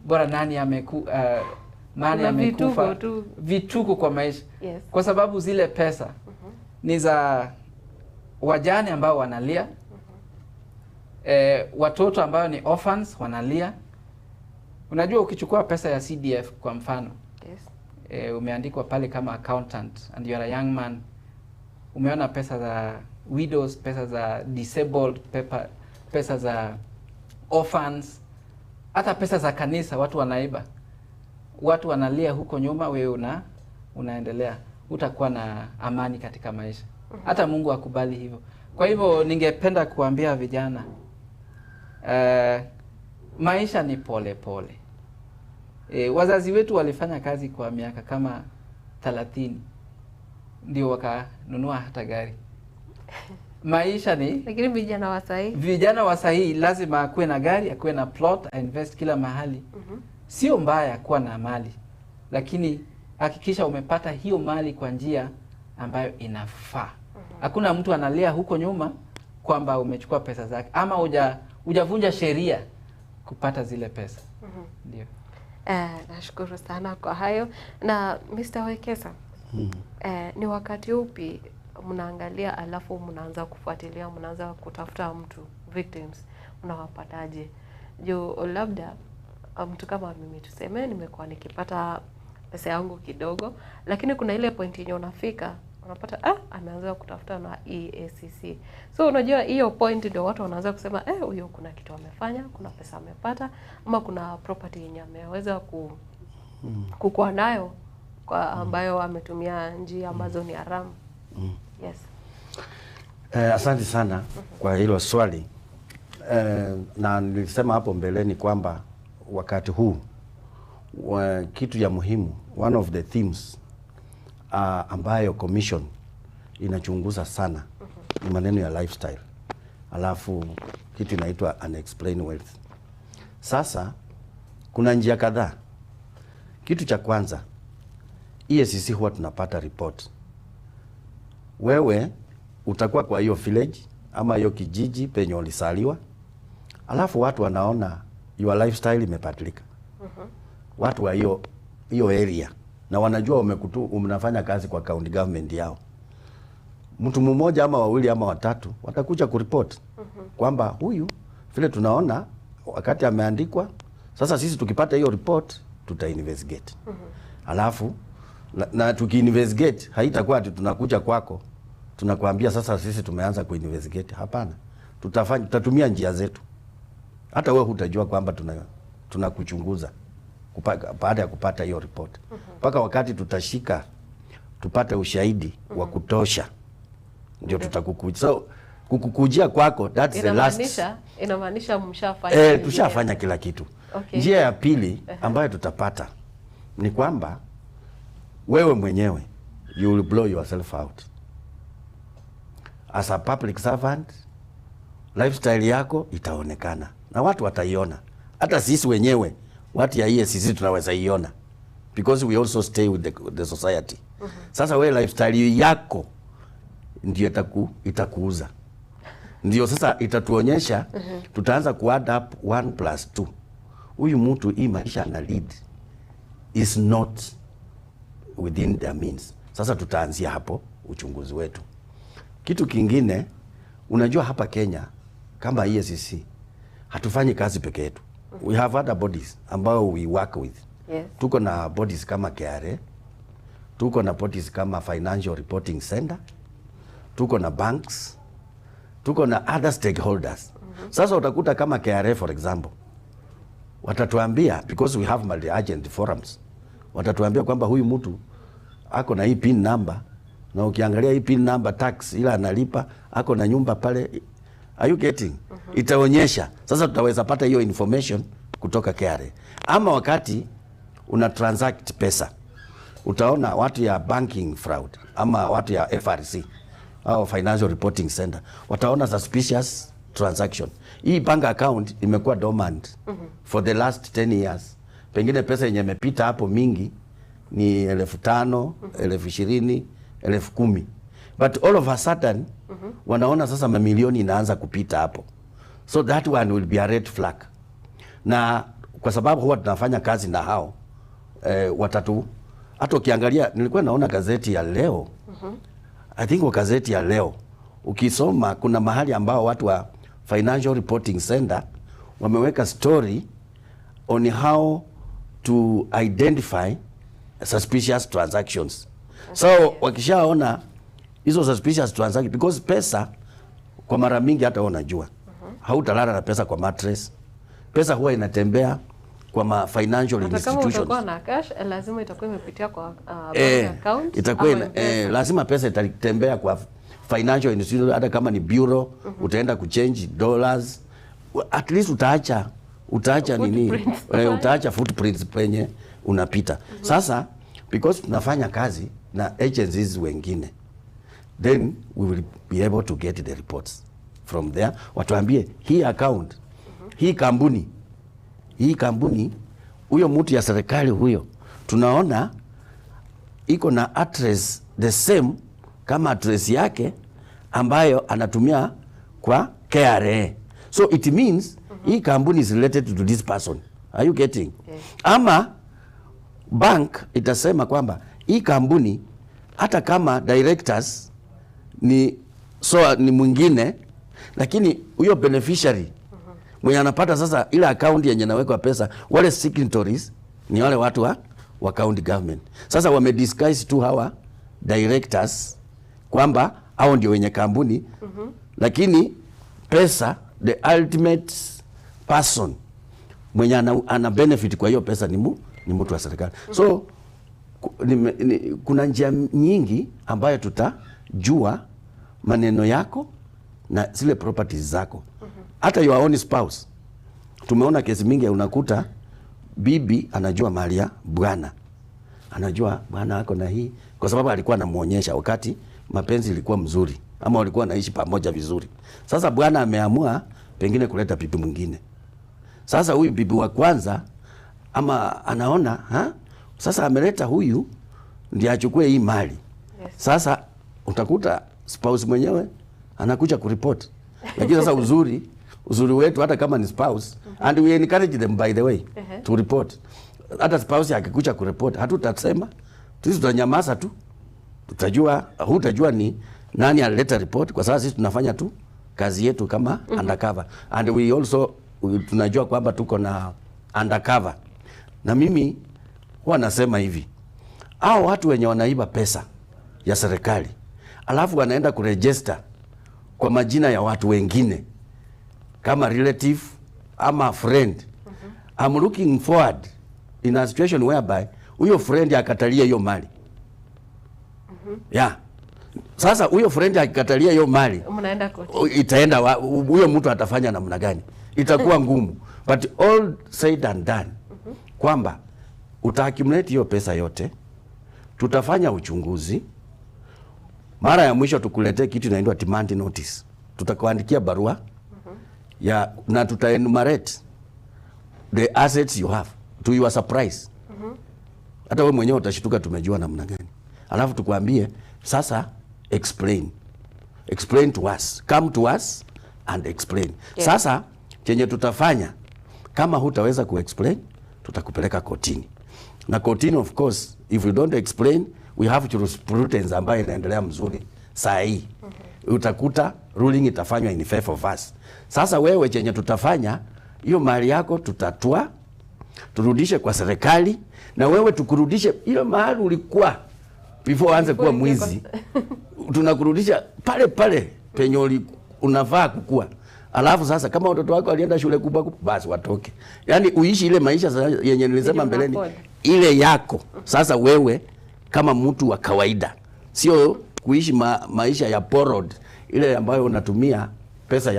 bora nani nani amekufa, vituko kwa maisha. Kwa sababu zile pesa ni za wajane ambao wanalia, watoto ambao ni orphans wanalia. Unajua ukichukua pesa ya CDF kwa mfano, umeandikwa pale kama accountant and you are a young man, umeona pesa za widows, pesa za disabled, pesa za orphans, hata pesa za kanisa watu wanaiba. Watu wanalia huko nyuma, wewe unaendelea. Utakuwa na amani katika maisha. Hata Mungu akubali hivyo. Kwa hivyo ningependa kuambia vijana, maisha ni pole pole. Wazazi wetu walifanya kazi kwa miaka kama 30 ndio wakanunua hata gari. Maisha ni lakini vijana wa sahi, vijana wa sahi lazima akuwe na gari, akuwe na plot, invest kila mahali. Sio mbaya kuwa na mali, lakini hakikisha umepata hiyo mali kwa njia ambayo inafaa. Hakuna mtu analia huko nyuma kwamba umechukua pesa zake ama hujavunja sheria kupata zile pesa. Ndio. Nashukuru sana kwa hayo. Na Mr. Wekesa, ni wakati upi mnaangalia alafu mnaanza kufuatilia, mnaanza kutafuta mtu, victims, mnawapataje? Juu labda mtu kama mimi tuseme nimekuwa nikipata pesa yangu kidogo, lakini kuna ile point yenye unafika unapata ameanza kutafuta na EACC. So unajua hiyo point ndio watu wanaanza kusema huyo kuna kitu amefanya, kuna pesa amepata, ama kuna property yenye ameweza kukua nayo kwa ambayo ametumia njia ambazo ni haramu. Yes. Asante sana kwa hilo swali. Na nilisema hapo mbeleni kwamba wakati huu kitu ya muhimu, one of the themes ambayo commission inachunguza sana ni maneno ya lifestyle, alafu kitu inaitwa unexplained wealth. Sasa kuna njia kadhaa. Kitu cha kwanza, EACC huwa tunapata report. Wewe utakuwa kwa hiyo village ama hiyo kijiji penye ulisaliwa, alafu watu wanaona your lifestyle imebadilika. Watu wa hiyo hiyo area na wanajua unafanya kazi kwa county government yao. Mtu mmoja ama wawili ama watatu watakuja kuripoti kwamba huyu vile tunaona wakati ameandikwa. Sasa sisi tukipata hiyo report tuta investigate. Alafu na tukiinvestigate haitakuwa ati tunakuja kwako tunakuambia sasa sisi tumeanza kuinvestigate. Hapana, tutatumia njia zetu. Hata wewe hutajua kwamba tunakuchunguza baada ya kupata hiyo report mpaka wakati tutashika tupate ushahidi wa kutosha ndio tutakukujia. So kukukujia kwako, that's the last. Inamaanisha mshafanya Eh, vingine. tushafanya kila kitu. Njia ya pili ambayo tutapata ni kwamba wewe mwenyewe you will blow yourself out as a public servant. Lifestyle yako itaonekana na watu wataiona, hata sisi wenyewe watu ya EACC tunaweza iona because we also stay with the society. Sasa wewe lifestyle yako ndio itakuuza, ndio sasa itatuonyesha. Tutaanza ku add up 1 plus 2. Huyu mtu hii maisha ana lead is not within their means. Sasa tutaanzia hapo uchunguzi wetu. Kitu kingine, unajua hapa Kenya kama EACC hatufanyi kazi peke yetu. We have other bodies ambao we work with. Tuko na bodies kama KRA, tuko na bodies kama Financial Reporting Center, tuko na banks, tuko na other stakeholders. Sasa utakuta kama KRA, for example, watatuambia, because we have multi-agent forums, watatuambia kwamba huyu mtu ako na hii PIN number, na ukiangalia hii PIN number, tax ila analipa, ako na nyumba pale. Are you getting? Itaonyesha. Sasa tutaweza pata hiyo information kutoka KRA. Ama wakati una transact pesa, utaona watu ya banking fraud ama watu ya FRC au Financial Reporting Center wataona suspicious transaction. Hii bank account imekuwa dormant for the last 10 years. Pengine pesa yenye imepita hapo mingi ni 5,000, 20,000, 10,000. But all of a sudden wanaona sasa mamilioni inaanza kupita hapo. So that one will be a red flag. Na kwa sababu huwa tunafanya kazi na hao watatu, hata ukiangalia, nilikuwa naona gazeti ya leo, I think kwa gazeti ya leo ukisoma, kuna mahali ambao watu wa Financial Reporting Center wameweka story on how to identify suspicious transactions. So wakishaona hizo suspicious transactions, because pesa kwa mara mingi, hata wewe unajua, hautalala na pesa kwa mattress. Pesa huwa inatembea kwa ma financial Hata kama institutions. utakuwa na cash, lazima itakuwa imepitia kwa bank account itakuwa ama M-Pesa. lazima pesa itatembea kwa financial institution, hata kama ni bureau utaenda kuchange dollars, at least utaacha nini, Footprints. utaacha footprints penye unapita. Sasa because tunafanya kazi na agencies wengine, then we will be able to get the reports from there, watuambie hii account, hii kampuni, huyo mtu ya serikali huyo tunaona iko na address the same kama address yake ambayo anatumia kwa KRA. So it means hii kampuni is related to this person. Are you getting? Yes. Ama bank itasema kwamba hii kampuni, hata kama directors ni so ni mwingine, lakini huyo beneficiary mwenye anapata sasa ile account yenye nawekwa pesa, wale signatories ni wale watu wa county government. Sasa wame disguise tu hawa directors kwamba hao ndio wenye kampuni, lakini pesa, the ultimate person mwenye ana benefit kwa hiyo pesa ni mtu wa serikali. So kuna njia nyingi ambayo tutajua maneno yako na zile properties zako. Hata your own spouse. Tumeona kesi mingi unakuta bibi anajua mali ya bwana, anajua bwana ako na hii, kwa sababu alikuwa anamuonyesha wakati mapenzi ilikuwa mzuri, ama walikuwa wanaishi pamoja vizuri. Sasa bwana ameamua pengine kuleta bibi mwingine. Sasa huyu bibi wa kwanza ama anaona ha? Sasa ameleta huyu ndiye achukue hii mali. Yes. Sasa utakuta spouse mwenyewe anakuja kuripoti. Lakini sasa uzuri wetu hata kama ni spouse, and we encourage them by the way to report. Hata spouse akikuja kuripoti hatutasema, sisi tutanyamaza tu. Tutajua, hutajua ni nani alileta report, kwa sababu sisi tunafanya tu kazi yetu kama undercover. And we also tunajua kwamba tuko na undercover. Na mimi huwa nasema hivi, hao watu wenye wanaiba pesa ya serikali alafu wanaenda kuregister kwa majina ya watu wengine kama relative ama friend, I'm looking forward in a situation whereby huyo friend akatalia hiyo mali. Yeah. Sasa huyo friend akikatalia hiyo mali, Mnaenda koti. Itaenda huyo mtu atafanya namna gani? Itakuwa ngumu. But all said and done, kwamba utaaccumulate hiyo pesa yote, tutafanya uchunguzi. Mara ya mwisho tukuletee kitu inaitwa demand notice. Tutakuandikia barua ya na tuta enumerate the assets you have to your surprise. Hata wewe mwenyewe utashtuka tumejua namna gani. Alafu tukwambie sasa explain. Explain to us. Come to us and explain. Sasa chenye tutafanya, kama hutaweza kuexplain, tutakupeleka kotini. Na kotini, of course, if you don't explain, we have jurisprudence ambayo inaendelea mzuri saa hii. Utakuta ruling itafanywa in favor of us. Sasa wewe chenye tutafanya, hiyo mali yako tutatua, turudishe kwa serikali, na wewe tukurudishe ile mahali ulikuwa before uanze kuwa Before uingie. mwizi. Tunakurudisha pale pale penye unafaa kukua. Alafu sasa kama watoto wako walienda shule kubwa kubwa, basi watoke. Yaani uishi ile maisha sasa yenye nilisema Yenye mbeleni, una afford. ile yako. Sasa wewe kama mtu wa kawaida, sio kuishi maisha ya borrowed, ile ambayo unatumia pesa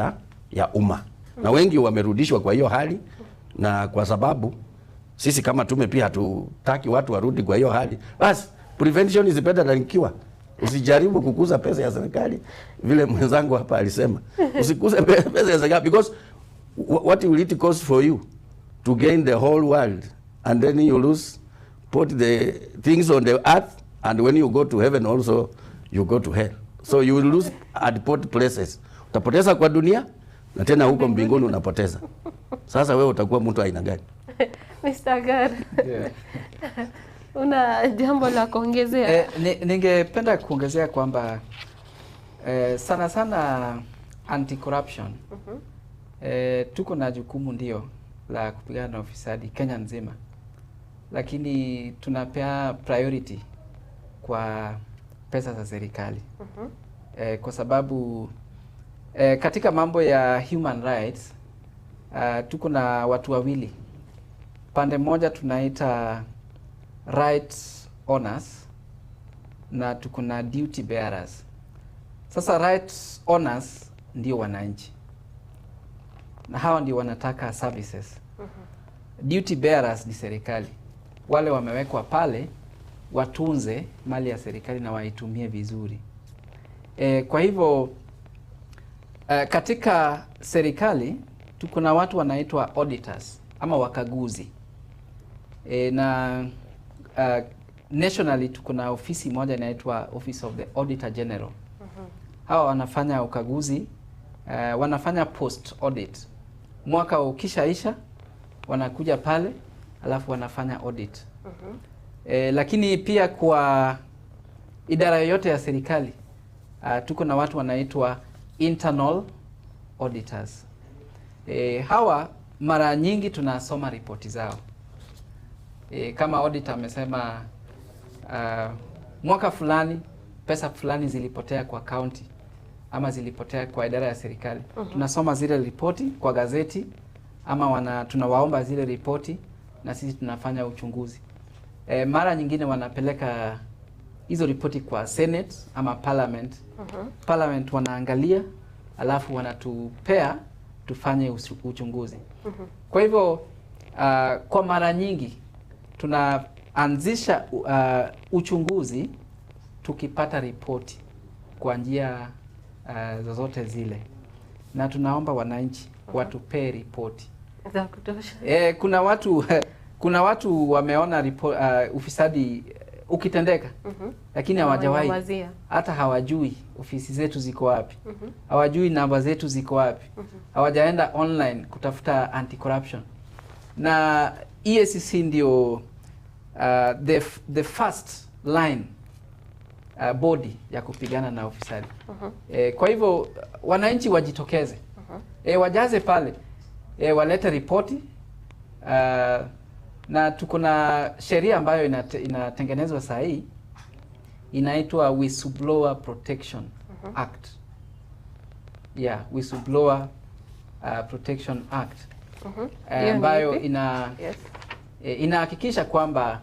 ya umma. Na wengi wamerudishwa kwa hiyo hali, na kwa sababu sisi kama tume pia hatutaki watu warudi kwa hiyo hali, basi prevention is better than cure. Usijaribu kukuza pesa ya serikali vile mwenzangu hapa alisema, usikuze pesa ya serikali, because what will it cost for you to gain the whole world and then you lose, put the things on the earth, and when you go to heaven also you go to hell? So you will lose at both places. Utapoteza kwa dunia na tena huko mbinguni unapoteza. Sasa wewe utakuwa mtu aina gani? Mr. Gar, Yeah. una jambo la kuongezea? Ningependa kuongezea kwamba sana sana anti-corruption, tuko na jukumu ndio la kupigana na ufisadi Kenya nzima, lakini tunapea priority kwa pesa za serikali, kwa sababu katika mambo ya human rights, tuko na watu wawili. Pande moja tunaita rights owners na tuko na duty bearers. Sasa rights owners ndio wananchi na hawa ndio wanataka services. Duty bearers ni serikali, wale wamewekwa pale watunze mali ya serikali na waitumie vizuri. Kwa hivyo katika serikali tuko na watu wanaitwa auditors ama wakaguzi, na nationally tuko na ofisi moja inaitwa Office of the Auditor General. Hawa wanafanya ukaguzi, wanafanya post audit. Mwaka ukishaisha wanakuja pale alafu wanafanya audit. Lakini pia kwa idara yoyote ya serikali, tuko na watu wanaitwa internal auditors. Hawa mara nyingi tunasoma ripoti zao. Kama auditor amesema mwaka fulani pesa fulani zilipotea kwa county ama zilipotea kwa idara ya serikali, tunasoma zile ripoti kwa gazeti ama tunawaomba zile ripoti na sisi tunafanya uchunguzi. Mara nyingine wanapeleka hizo ripoti kwa Senate ama Parliament. Parliament wanaangalia alafu wanatupea tufanye uchunguzi. Kwa hivyo kwa mara nyingi tunaanzisha uchunguzi tukipata ripoti kwa njia zozote zile, na tunaomba wananchi watupee ripoti za kutosha. Kuna watu wameona ufisadi ukitendeka, lakini hawajawahi, hata hawajui ofisi zetu ziko wapi, hawajui namba zetu ziko wapi, hawajaenda online kutafuta anti-corruption. Na EACC ndio the first line body ya kupigana na ufisadi. Kwa hivyo wananchi wajitokeze, wajaze pale, walete ripoti. Na tuko na sheria ambayo inatengenezwa saa hii, inaitwa Whistleblower Protection Act. Yeah, Whistleblower Protection Act, ambayo inahakikisha kwamba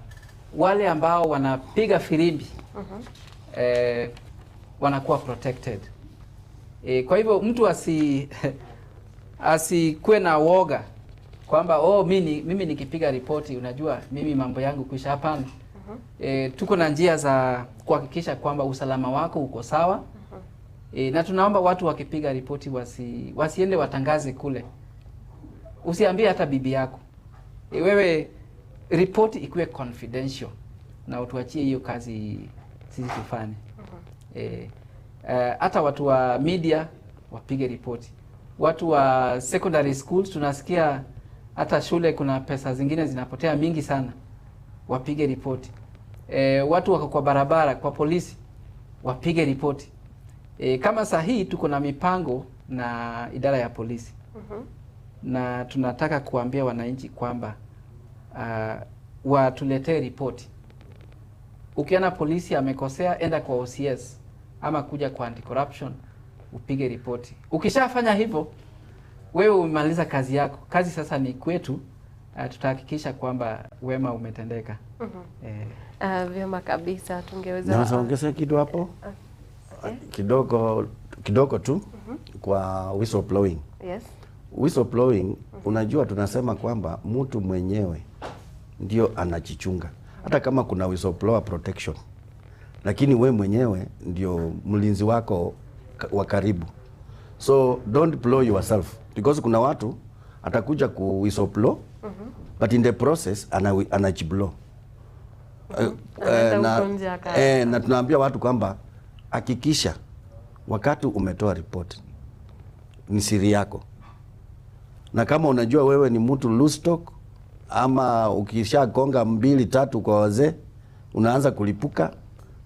wale ambao wanapiga firimbi wanakuwa protected. Kwa hivyo mtu asikuwe na woga kwamba oh, mimi nikipiga ripoti unajua mimi mambo yangu kuisha. Hapana. Tuko na njia za kuhakikisha kwamba usalama wako uko sawa. Na tunaomba watu wakipiga ripoti wasiende watangaze kule. Usiambie hata bibi yako. Wewe ripoti ikuwe confidential na utuachie hiyo kazi sisi tufanye. Hata watu wa media wapige ripoti. Watu wa secondary schools, tunasikia hata shule kuna pesa zingine zinapotea mingi sana, wapige ripoti. Watu wako kwa barabara, kwa polisi, wapige ripoti. Kama saa hii tuko na mipango na idara ya polisi. Na tunataka kuambia wananchi kwamba watuletee ripoti. Ukiona polisi amekosea, enda kwa OCS ama kuja kwa anti-corruption upige ripoti. Ukishafanya hivyo, wewe umemaliza kazi yako. Kazi sasa ni kwetu. Tutahakikisha kwamba wema umetendeka. Vyema kabisa, tungeweza naweza ongeza kitu hapo? Kidogo kidogo tu kwa whistleblowing. Yes. Whistleblowing, unajua tunasema kwamba mtu mwenyewe ndio anajichunga. Hata kama kuna whistleblower protection, lakini we mwenyewe ndio mlinzi wako wa karibu. So don't blow yourself, because kuna watu atakuja ku whistleblow, but in the process anajiblow. Na tunaambia watu kwamba hakikisha wakati umetoa report ni siri yako. Na kama unajua wewe ni mtu loose talk, ama ukishagonga 2 3 kwa wazee unaanza kulipuka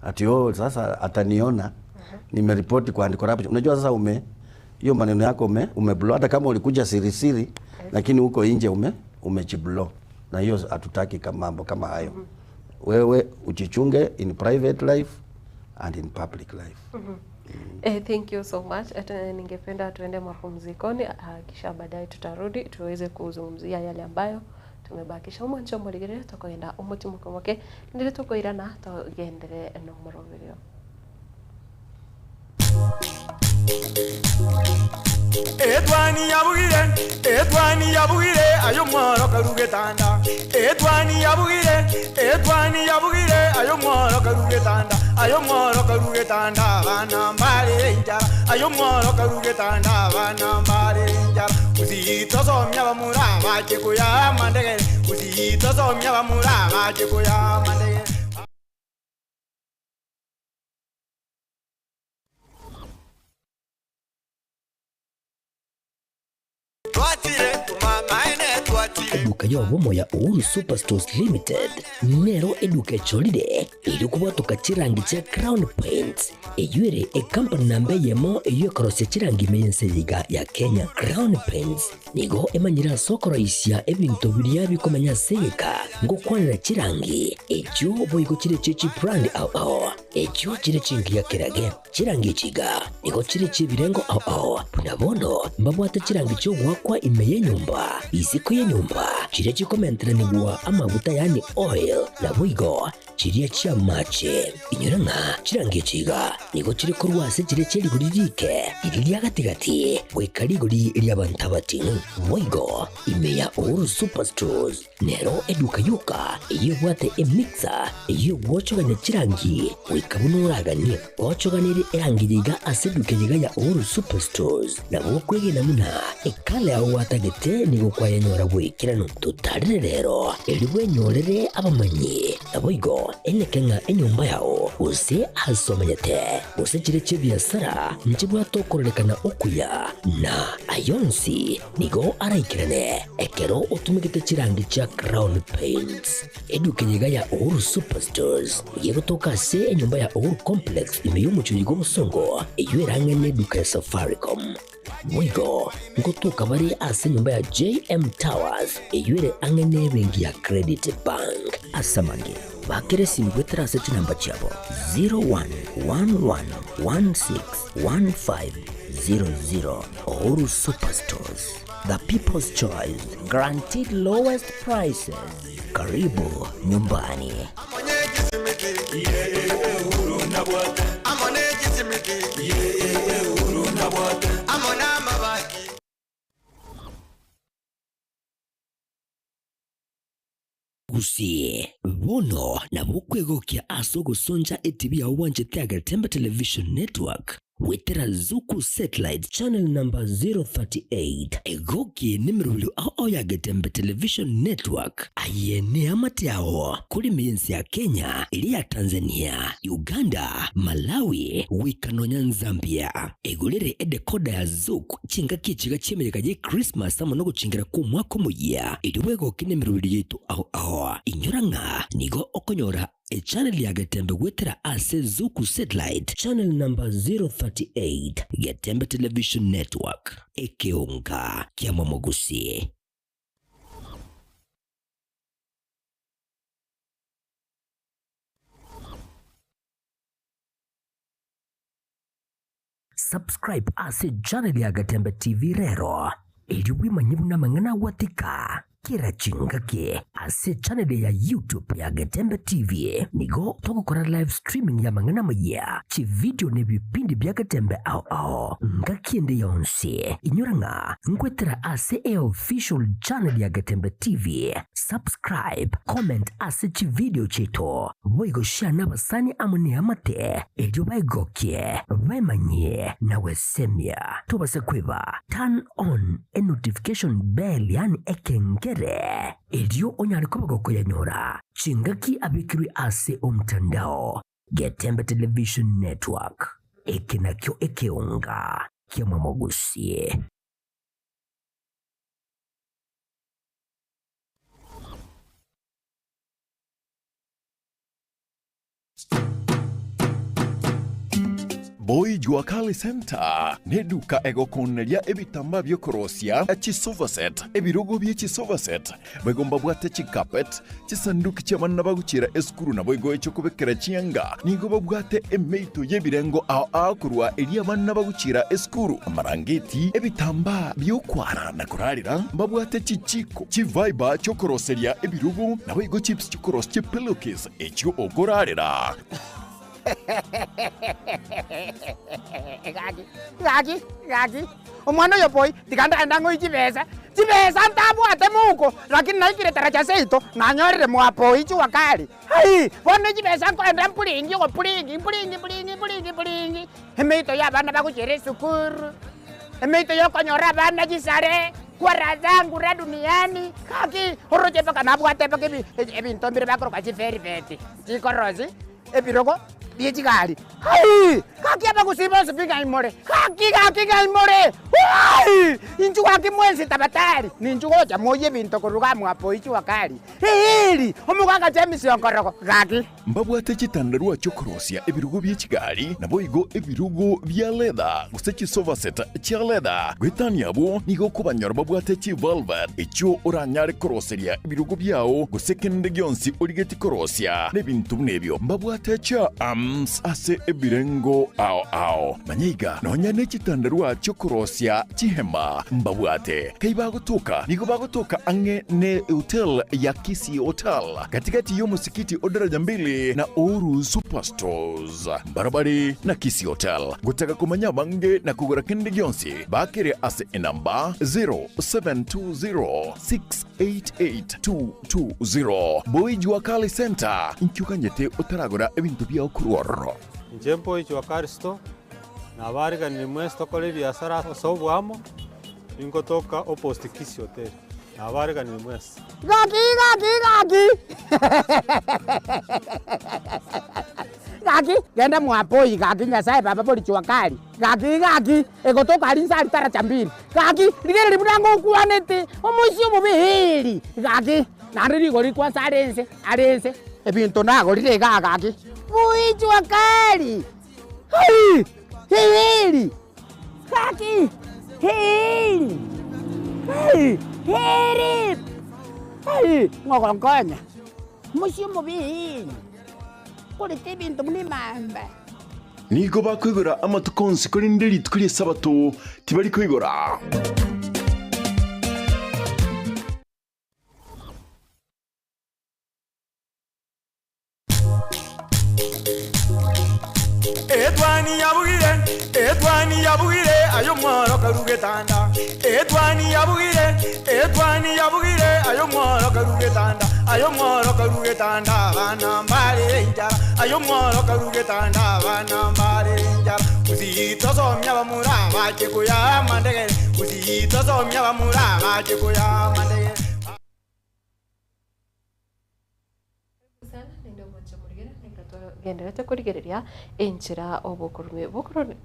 ati oh, sasa ataniona nimeripoti kwa anti-corruption. Unajua sasa hiyo maneno yako umeblow. Hata kama ulikuja siri siri, lakini huko nje umejiblow. Na hiyo hatutaki kama mambo kama hayo. Wewe ujichunge in private life and in public life. Thank you so much. Ningependa tuende mapumzikoni, kisha baadaye tutarudi tuweze kuzungumzia yale ambayo tumebakisha. Umwancho muligere tukoenda umutimukomoke ndire tukoirana tugendere no moroberio. Etwani yabugire, etwani yabugire, ayo mworo karugetanda. Etwani yabugire, etwani yabugire, ayo mworo karugetanda. Ayo mworo karugetanda, bana mbale injara. Ayo mworo karugetanda, bana mbale injara. Usitosomya bamura bache kuya mandegere. Usitosomya bamura bache kuya mandegere. Eduka yobomo ya Uhuru Superstores Limited nero eduka echolire iri kubwatuka chirangi cha Crown Paints eyuere ekampani namba yemo eyekorosia chirangi meyenseyiga ya Kenya. Crown Paints nigo emanyira sokoroisia ebintu biria bikomenya segeka ngokwanira chirangi echo boigo chire chechi brand ao ao Echio chire chingiya kerage chirangi chiga nigo chire chibirengo ao ao buna bono mbabwate chirangi chiogwakwa ime yenyumba isiko yenyumba chire chikomenteranigwa amaguta yani oil na boigo chiria chia mache inyora ng'a chirangi chiga nigo chire korwa ase chire chierigori rike iri ria gatigati goika rigori ria bantu abating'u boigo ime ya Uhuru Superstores nero eduka yoka eyebwate emixer eyogwochogania chirangi goika buno oraganie gochoganire erangi yiga ase eduka yiga ya Uhuru Superstores nabo kwegena muna ekala yago gwatagete nigo kwayenyora bwikirano tutarire rero eri bwenyorere abamanyi nabo igo eneke ng'a enyomba yao gose asomanyete gose chire chibiasara nchibwatokorerekana okuya na ayonsi nigo araikirane ekero otumigete chirangi chia Crown Paints eduka yiga ya Uhuru Superstores yegotoka ase enyomba ya Uhuru Complex ime y'omuchuri gw'obosongo eyo erang'ene eduka ya Safaricom Mwigo ngotoka bari ase nyumba ya JM Towers eyuere ang'ene ebenki ya Credit Bank asamange bakere simu gwetera ase chinamba chiabo 0111161500. Uhuru Superstores, the people's choice, guaranteed lowest prices. Karibu nyumbani. Gusie bono na bukwegokia ase ogosonja etibi ya obwanchete ya Getembe Television Network wetera Zuku Satellite channel number 038 egokie nimirulio ao ya Getembe Television Network ayene amate ao kuri miensi ya Kenya ili ya Tanzania, Uganda, Malawi, wikanonya Zambia egolere edekoda ya Zuku chinga kichiga chiemereka je Christmas amo no guchingira ku mwaka omuya eri bwegokie nimirulio yetu ao ao inyora ng'a nigo okonyora e channel ya Getembe gwetera ase Zuku Satellite channel number 038 Getembe Television Network ekeonga kia Mwamogusi. Subscribe ase channel ya Getembe TV rero eri bwimanyi buna mang'ana gwatika kira chingaki ase channel ya YouTube ya Getembe TV nigo togokora live streaming ya mang'ana maya chi video ne bipindi bya Getembe ao ao ngakiende yonsi inyora ng'a nkwetera ase e official channel ya Getembe TV. Subscribe, comment ase chi video cheto boigo share n'abasani amune amate eryo baigokie baimanye nawe semia tobase kweba turn on a notification bell yani ekengere eryo onyare kobagoko yanyora chingaki abikirwe ase omtandao Getembe Television Network ekinakyo ekeonga kia Mwamogusie. Boy Juakali Center neduka egokoneria ebitamba byokorosia echisofa set ebirogo byechisofa set bagomba bwate chikapet chisanduki ky'abanna baguchira esukuru nabo igo ekyokubekera chianga nigo babwate emeito y'ebirengo ao akorwa eri abanna baguchira esukuru amarangeti ebitamba byokwara na kurarira babwate chichiko chivaiba kyokoroseria ebirogo nabo igo chips kyokorosia chipillowcase ekyo okorarira. Gaki, gaki, gaki. Omwana oyo boy, tikanda ndango ichibesa. Chibesa ntabwate muko, lakini naikire taracha seito, nanyorire mwapo ichi wakali. Hai, bono chibesa nkoenda mpulingi, go pulingi, pulingi, pulingi, pulingi, pulingi. Emeito ya bana bakuchere sukuru. Emeito yokonyora bana chisare. Kwara zangu ra duniani. Kaki, oroche paka nabwate paka ebinto mbire bakoroka chiferifeti. Chikorosi, ebirogo byechigali. Hai! Kaki abakusiba sipika imore. Kaki kaki kaimore. Hai! Inchu kaki mwensi tabatari. Ninchu gocha moye binto kuruga mwapo ichu wakali. Hey, Hili omuganga James Ongoroko gaki. Mbabwate chitandarua chokorosia ebirugo bye chigari nabo igo ebirugo bya leather gose chisofa set chia leather gwetania abo nigo kubanyora babwate chi velvet echo oranyare koroseria ebirugo byao gose kende gyonsi origeti korosia nebintu nebyo mbabwate cha arms ase ebirengo ao ao manyiga nonya ne chitandarua chokorosia chihema mbabwate kaibagotoka nigo bagotoka ange ne hotel ya Kisii Hotel katikati yo musikiti odaraja mbili na Oru Superstores barabari na Kisii Hotel. Gutaka kumanya bange na kugura kende gyonsi bakire ase enamba 0720688220. Boy Jua Kali Center inkyukanyete utaragura ebintu bya kurworro. Njembo Jua Kali Store na bariga ni mwesto kole biashara sobwamo ingotoka opposite Kisii Hotel. Habari ni mwesi. Gaki gaki gaki. Gaki genda mwapoi gaki nyasaye baba boli Jua Kali. Gaki gaki egotoka alinsa alitara chambili. Gaki ligere libulango kuanete omusi omubihili. Gaki nari ligori kwanza arense arense ebintu nago lile gaki. Bui Jua Kali. Hei hili. Gaki hili. Hei. Heri! Hey, ngokongonya. Mushimu bi. Kuli tibintu mlimamba. Nigo bakwigora amatukonsi kuri ndeli tukuri sabato tibari kwigora. Etwani yabugire, etwani yabugire, ayo mworo karugetanda. Etwani yabugire, etwani yabugire, ayo mworo karugetanda. Ayo mworo karugetanda, bana mbare injara. Ayo mworo karugetanda, bana mbare injara. Uzito somya bamura bache kuya mandegere. Uzito somya bamura bache kuya mandegere. Genderete kurigereria enchira obokurume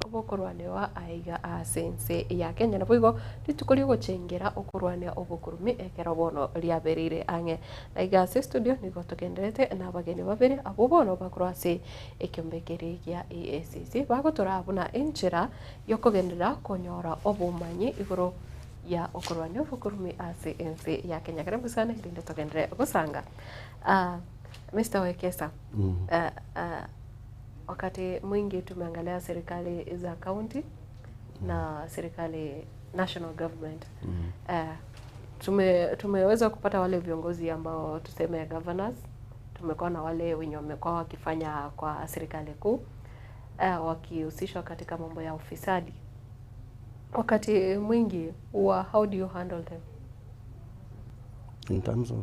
obokurwanewa aiga asense ya Kenya na boigo ritukuri gochengera okurwania obokurume ekero bono riaberire ange aiga ase studio nigo tugenderete na abageni babere abo bono bakorwa ase ekiombekere gia EACC bagotora abuna enchira yokogendera konyora obomanyi igoro ya okurwania obokurume ase ense ya Kenya. Karibu sana rinde tugendere gusanga. Mr. Wekesa, wakati mwingi tumeangalia serikali za county na serikali national government. Tumeweza kupata wale viongozi ambao tuseme governors, tumekuwa na wale wenye wamekuwa wakifanya kwa serikali kuu, wakihusishwa katika mambo ya ufisadi. Wakati mwingi huwa how do you handle them? In terms of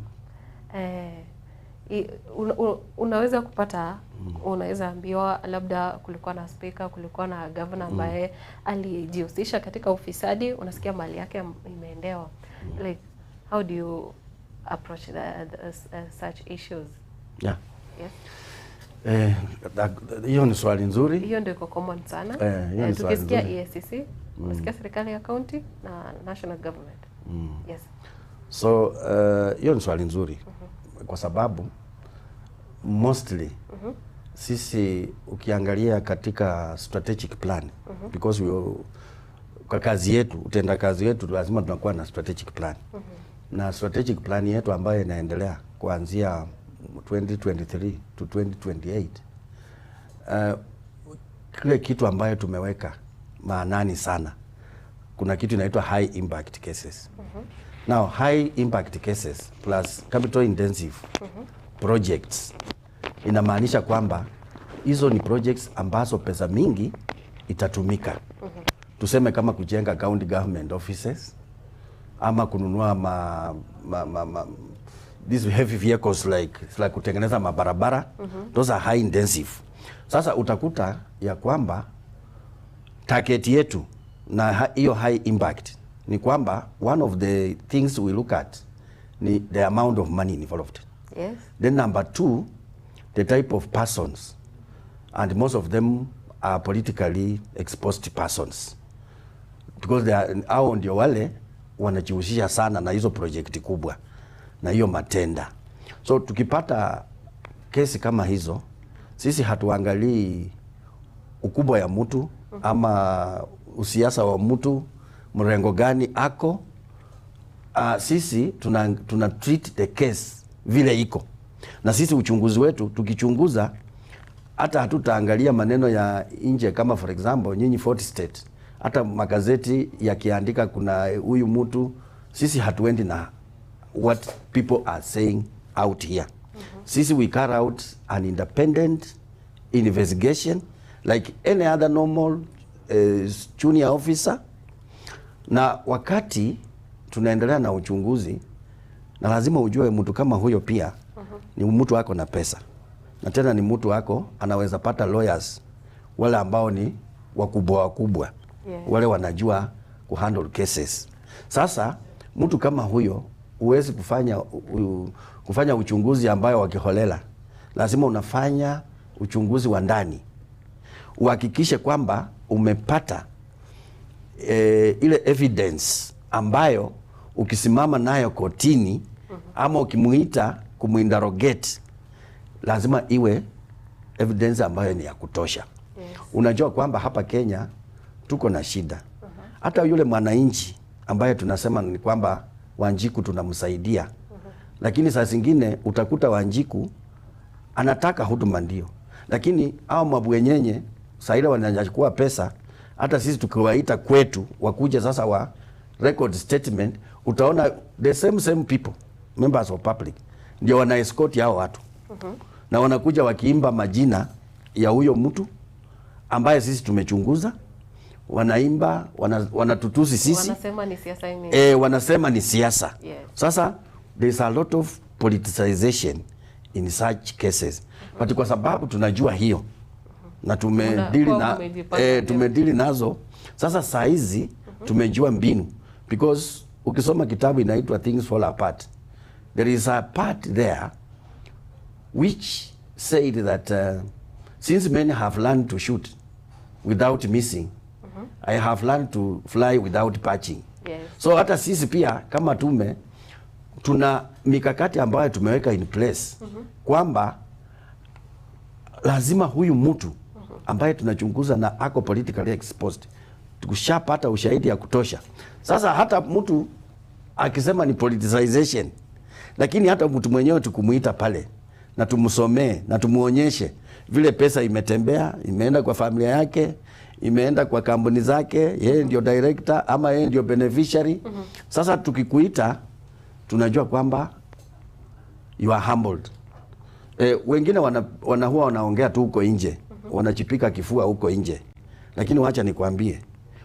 unaweza kupata unaweza ambiwa labda kulikuwa na speaker, kulikuwa na governor ambaye alijihusisha katika ufisadi, unasikia mali yake imeendewa. Like how do you approach such issues? Yeah. Yes. Hiyo ni swali nzuri. Hiyo ndio iko common sana. Tukisikia EACC, unasikia serikali ya county na national government. Yes. So hiyo ni swali nzuri. Kwa sababu mostly sisi ukiangalia katika strategic plan, because we, kwa kazi yetu, utenda kazi yetu lazima tunakuwa na strategic plan. Na strategic plan yetu ambayo inaendelea kuanzia 2023 to 2028, kile kitu ambayo tumeweka maanani sana, kuna kitu inaitwa high impact cases. Now, high impact cases plus capital intensive projects inamaanisha kwamba hizo ni projects ambazo pesa mingi itatumika. Tuseme kama kujenga county government offices ama kununua these heavy vehicles like kutengeneza mabarabara. Those are high intensive. Sasa utakuta ya kwamba target yetu na hiyo high impact ni kwamba one of the things we look at ni the amount of money involved. Yes. Then number two, the type of persons, and most of them are politically exposed persons because they are hao ndio wale wanajihusisha sana na hizo project kubwa na hiyo matenda. So tukipata kesi kama hizo, sisi hatuangalii ukubwa ya mtu ama usiasa wa mtu, mrengo gani ako. Sisi tuna treat the case vile iko, na sisi uchunguzi wetu tukichunguza, hata hatutaangalia maneno ya nje, kama for example nyinyi Fourth Estate, hata magazeti yakiandika kuna huyu mtu, sisi hatuendi na what people are saying out here. Sisi we carry out an independent investigation like any other normal junior officer. Na wakati tunaendelea na uchunguzi, na lazima ujue mtu kama huyo pia ni mtu ako na pesa, na tena ni mtu ako anaweza pata lawyers wale ambao ni wakubwa wakubwa, wale wanajua kuhandle cases. Sasa mtu kama huyo huwezi kufanya uchunguzi ambayo wakiholela, lazima unafanya uchunguzi wa ndani uhakikishe kwamba umepata ile evidence ambayo ukisimama nayo kotini ama ukimuita kumuinterrogate, lazima iwe evidence ambayo ni ya kutosha. Unajua kwamba hapa Kenya tuko na shida. Hata yule mwananchi ambaye tunasema ni kwamba Wanjiku tunamsaidia, lakini saa zingine utakuta Wanjiku anataka huduma ndio, lakini hao mabwenyenye saa ile wanachukua pesa. Hata sisi tukiwaita kwetu wakuja sasa wa record statement, utaona the same same people, members of public, ndio wana escort hao watu na wanakuja wakiimba majina ya huyo mtu ambaye sisi tumechunguza, wanaimba wanatutusi sisi. Wanasema ni siasa ime. Wanasema ni siasa. Sasa there's a lot of politicization in such cases. But kwa sababu tunajua hiyo na tumedili Mnakuwa na mmejipanga, ndio. Tumedili nazo sasa, saa hizi tumejua mbinu, because ukisoma kitabu inaitwa Things Fall Apart, there is a part there which said that since men have learned to shoot without missing, I have learned to fly without perching. So hata sisi pia kama tume tuna mikakati ambayo tumeweka in place kwamba lazima huyu mtu ambaye tunachunguza na ako politically exposed, tukushapata ushahidi ya kutosha. Sasa hata mtu akisema ni politicization, lakini hata mtu mwenyewe tukumuita pale na tumsomee na tumuonyeshe vile pesa imetembea, imeenda kwa familia yake, imeenda kwa kampuni zake, yeye ndio director ama yeye ndio beneficiary. Sasa tukikuita tunajua kwamba you are humbled. Wengine huwa wanaongea tu huko nje, wanachipika kifua huko nje, lakini wacha nikwambie,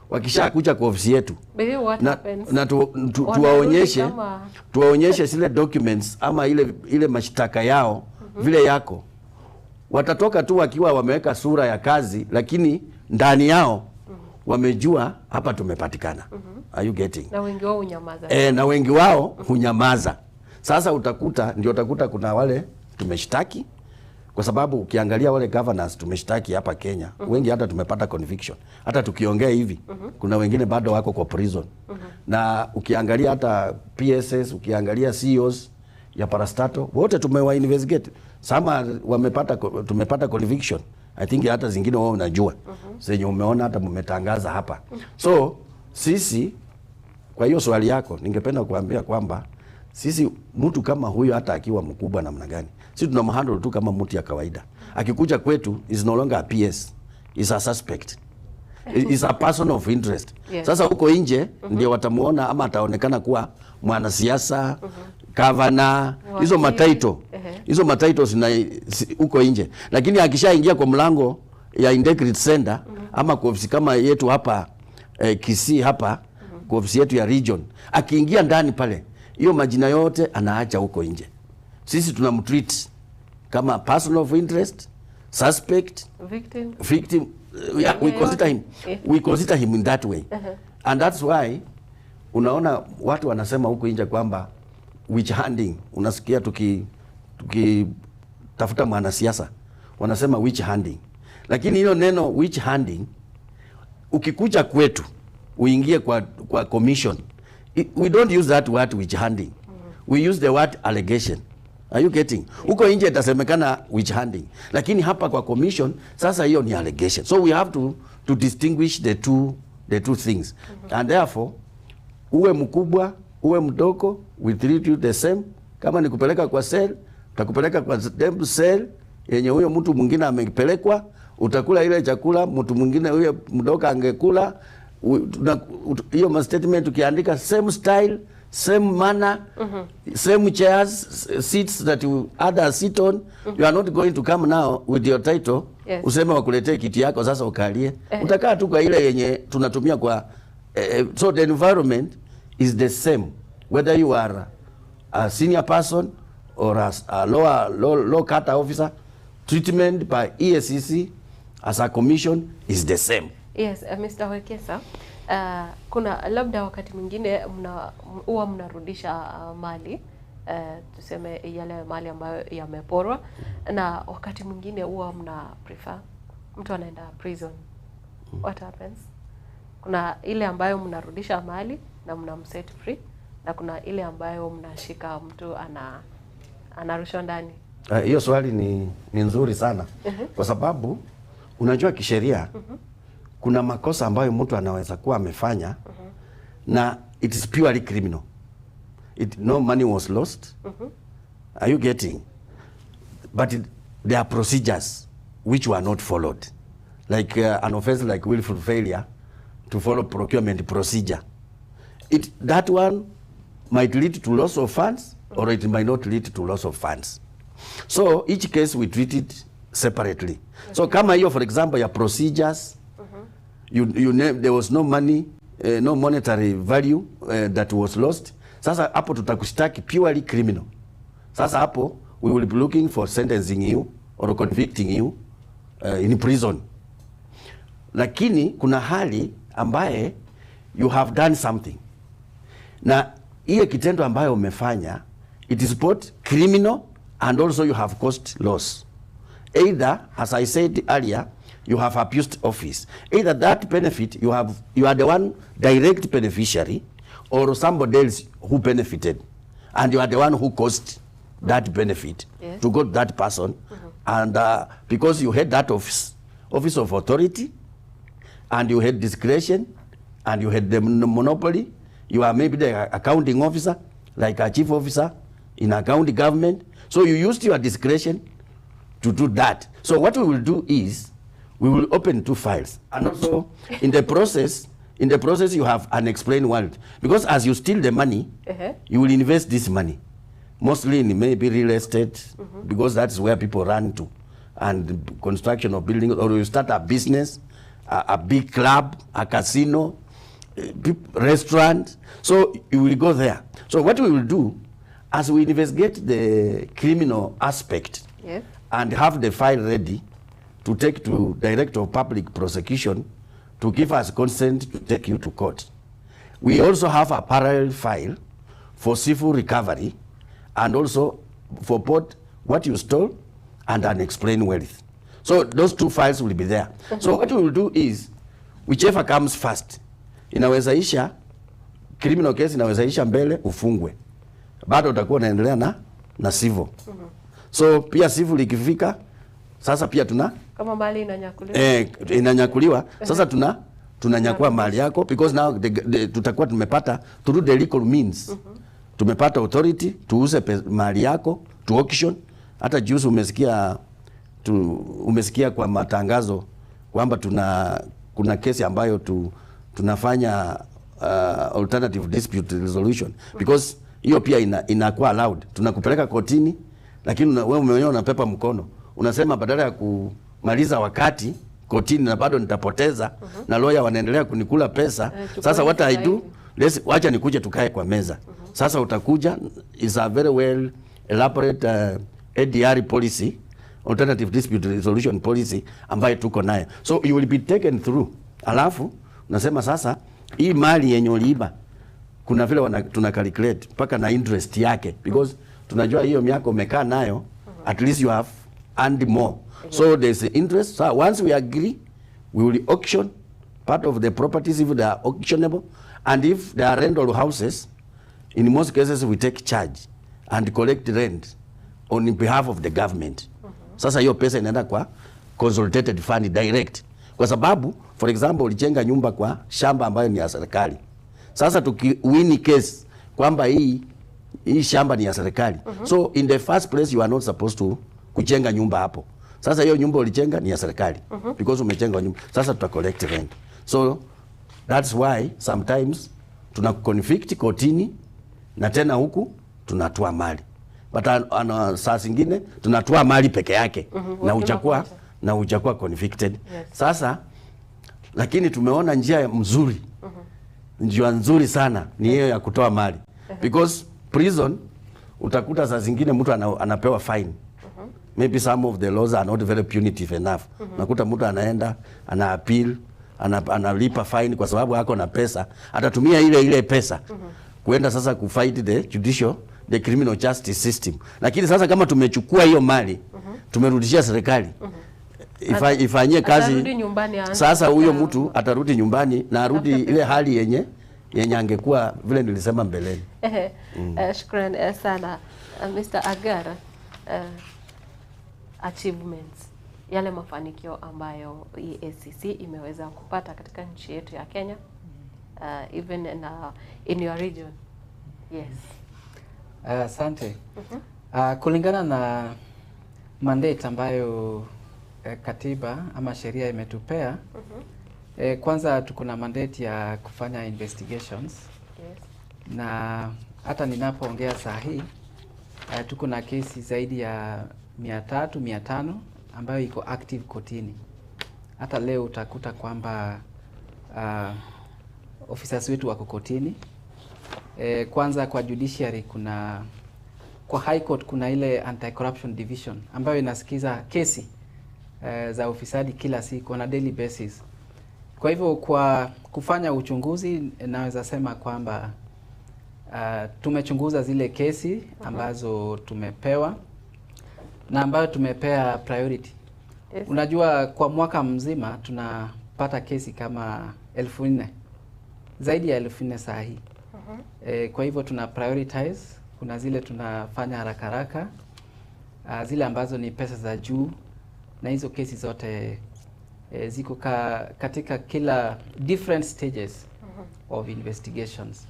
wakishakuja kwa ofisi yetu But what na, happens? na Wanarudi tuwaonyeshe tuwaonyeshe zile documents ama ile mashtaka yao vile yako, watatoka tu wakiwa wameweka sura ya kazi, lakini ndani yao wamejua hapa tumepatikana. Are you getting? Na wengi wao hunyamaza. Na wengi wao hunyamaza. Sasa utakuta ndio utakuta kuna wale tumeshtaki, kwa sababu ukiangalia wale governors tumeshtaki hapa Kenya, wengi hata tumepata conviction. Hata tukiongea hivi kuna wengine bado wako kwa prison. Na ukiangalia hata PSS, ukiangalia CEOs ya parastatal, wote tumewa investigate. Sama tumepata conviction. I think hata zingine wao unajua zenye umeona hata mmetangaza hapa. So sisi, kwa hiyo swali yako ningependa kuambia kwamba sisi mtu kama huyo hata akiwa mkubwa namna gani, sisi tunamhandle tu kama mtu ya kawaida. Akikuja kwetu is no longer a PS, is a suspect, is a person of interest. Sasa huko nje ndio watamuona ama ataonekana kuwa mwanasiasa, gavana, hizo Waziri. matitle, hizo matitle zina huko nje, lakini akishaingia kwa mlango ya Integrity Center ama kwa ofisi kama yetu hapa Kisii hapa, kwa ofisi yetu ya region, akiingia ndani pale, hiyo majina yote anaacha huko nje. Sisi tunamtreat kama person of interest, suspect, Victim. victim. Yeah, we consider him, we consider him in that way, and that's why unaona watu wanasema huku nje kwamba witch hunting. Unasikia tukitafuta mwanasiasa wanasema witch hunting, lakini hilo neno witch hunting, ukikuja kwetu uingie kwa commission, we don't use that word witch hunting, we use the word allegation. Are you getting? Huko nje itasemekana witch hunting, lakini hapa kwa commission sasa hiyo ni allegation. So we have to distinguish the two things. And therefore uwe mkubwa uwe mdogo, we treat you the same. Kama ni kupeleka kwa cell, utakupeleka kwa same cell yenye huyo mtu mwingine amepelekwa, utakula ile chakula mtu mwingine huyo mdogo angekula. Hiyo ma statement ukiandika same style, same manner, same chairs, seats that you others sit on. You are not going to come now with your title useme wakuletee kiti yako sasa ukalie. Utakaa tu kwa ile yenye tunatumia kwa so the environment is the same whether you are a senior person or a low cadre officer. Treatment by EACC as a commission is the same. Yes, Mr. Wekesa, kuna labda wakati mwingine mna huwa mnarudisha mali, tuseme yale mali ambayo yameporwa, na wakati mwingine huwa mna prefer mtu anaenda prison. What happens? Kuna ile ambayo mnarudisha mali na mnamset free, na kuna ile ambayo mnashika mtu anarushwa ndani. Hiyo swali ni nzuri sana kwa sababu unajua kisheria kuna makosa ambayo mtu anaweza kuwa amefanya na it is purely criminal. No money was lost. Are you getting? But there are procedures which were not followed. Like an offense like willful failure to follow procurement procedure. That one might lead to loss of funds or it might not lead to loss of funds. So each case we treat it separately. So kama hiyo, for example, ya procedures, you name, there was no money, no monetary value that was lost. Sasa hapo tutakushtaki purely criminal. Sasa hapo we will be looking for sentencing you or convicting you in prison. Lakini kuna hali ambaye you have done something na hiyo kitendo ambayo umefanya, it is both criminal and also you have caused loss. Either, as I said earlier, you have abused office. Either that benefit you have, you are the one direct beneficiary, or somebody else who benefited and you are the one who caused that benefit to go to that person, and because you had that office of authority and you had discretion and you had the monopoly, you are maybe the accounting officer, like a chief officer in a county government, so you used your discretion to do that. So what we will do is we will open two files, and also in the process you have unexplained wealth, because as you steal the money, you will invest this money mostly in maybe real estate, because that's where people run to, and construction of buildings, or you start a business, a big club, a casino, restaurant. So you will go there. So what we will do, as we investigate the criminal aspect and have the file ready to take to Director of Public Prosecution to give us consent to take you to court, we also have a parallel file for civil recovery and also for both what you stole and unexplained wealth. So those two files will be there. So what we will do is, whichever comes first, inaweza isha criminal case, inaweza isha mbele ufungwe, bado utakuwa unaendelea na civil. So pia civil ikifika sasa pia tuna Kama mali inanyakuliwa. Inanyakuliwa sasa, tunanyakua mali yako because now tutakuwa tumepata through the legal means, tumepata authority tuuze mali yako to auction. Hata juzi umesikia kwa matangazo kwamba kuna kesi ambayo tunafanya alternative dispute resolution, because hiyo pia inakuwa allowed. Tunakupeleka kotini, lakini wewe mwenyewe unapepa mkono, unasema badala ya kumaliza wakati kotini na bado nitapoteza na lawyer wanaendelea kunikula pesa, sasa what I do, wacha nikuje tukae kwa meza. Sasa utakuja, is a very well elaborate ADR policy, alternative dispute resolution policy ambayo tuko nayo. So you will be taken through, alafu unasema sasa hii mali yenye uliiba kuna vile tuna calculate mpaka na interest yake, because tunajua hiyo miaka umekaa nayo, at least you have earned more, so there's interest. So once we agree, we will auction part of the properties if they are auctionable, and if they are rental houses, in most cases we take charge and collect rent. on behalf of the government. Sasa hiyo pesa inaenda kwa consolidated fund direct, kwa sababu for example ulijenga nyumba kwa shamba ambayo ni ya serikali. Sasa tukiwin case kwamba hii shamba ni ya serikali, so in the first place you are not supposed to kujenga nyumba hapo. Sasa hiyo nyumba ulijenga ni ya serikali because umejenga nyumba. Sasa tuta collect rent, so that's why sometimes tuna convict kotini na tena huku tunatoa mali, but saa zingine tunatoa mali peke yake na hujakuwa convicted. Yes. Sasa lakini tumeona njia mzuri, njia nzuri sana ni hiyo ya kutoa mali, because prison utakuta saa zingine mtu anapewa fine. Maybe some of the laws are not very punitive enough. Unakuta mtu anaenda ana appeal, analipa fine kwa sababu hako na pesa, atatumia ile pesa kuenda sasa kufight the judicial, the criminal justice system. Lakini sasa kama tumechukua hiyo mali, tumerudishia serikali, ifanyie kazi. Sasa huyo mtu atarudi nyumbani na arudi ile hali yenye angekuwa vile nilisema mbeleni. Shukran sana Mr. Agara. Achievements, yale mafanikio ambayo EACC imeweza kupata katika nchi yetu ya Kenya, even in your region. Yes. Asante. Kulingana na mandate ambayo katiba ama sheria imetupea, kwanza tuko na mandate ya kufanya investigations. Yes. Na hata ninapoongea saa hii tuko na kesi zaidi ya 300, 500 ambayo iko active kotini. Hata leo utakuta kwamba officers wetu wako kotini. Kwanza kwa judiciary kuna, kwa High Court kuna ile anti-corruption division ambayo inasikiza kesi za ufisadi kila siku on a daily basis. Kwa hivyo kwa kufanya uchunguzi naweza sema kwamba tumechunguza zile kesi ambazo tumepewa na ambayo tumepea priority. Yes. Unajua kwa mwaka mzima tunapata kesi kama 4,000, zaidi ya 4,000 saa hii. Kwa hivyo tuna prioritize, kuna zile tunafanya haraka haraka, zile ambazo ni pesa za juu, na hizo kesi zote ziko katika kila different stages of investigations.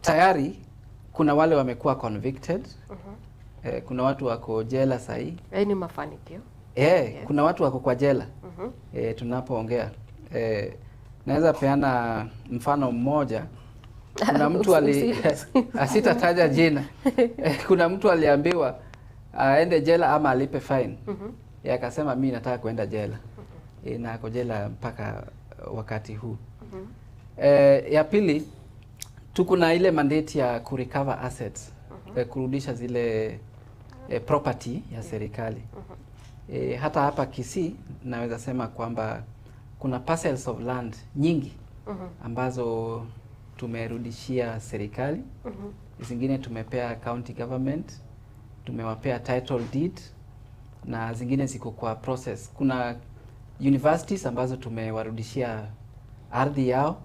Tayari kuna wale wamekuwa convicted. Kuna watu wako jela saa hii. Ni mafanikio. Yes. Kuna watu wako kwa jela. Tunapoongea. Naweza peana mfano mmoja. Kuna mtu asitataja jina. Kuna mtu aliambiwa aende jela ama alipe fine. Akasema mimi nataka kuenda jela. Na ako jela mpaka wakati huu. Ya pili, tuko na ile mandate ya kurecover assets, kurudisha zile property ya serikali. Hata hapa Kisii naweza sema kwamba kuna parcels of land nyingi ambazo tumerudishia serikali. Zingine tumepea county government, tumewapea title deed, na zingine ziko kwa process. Kuna universities ambazo tumewarudishia ardhi yao.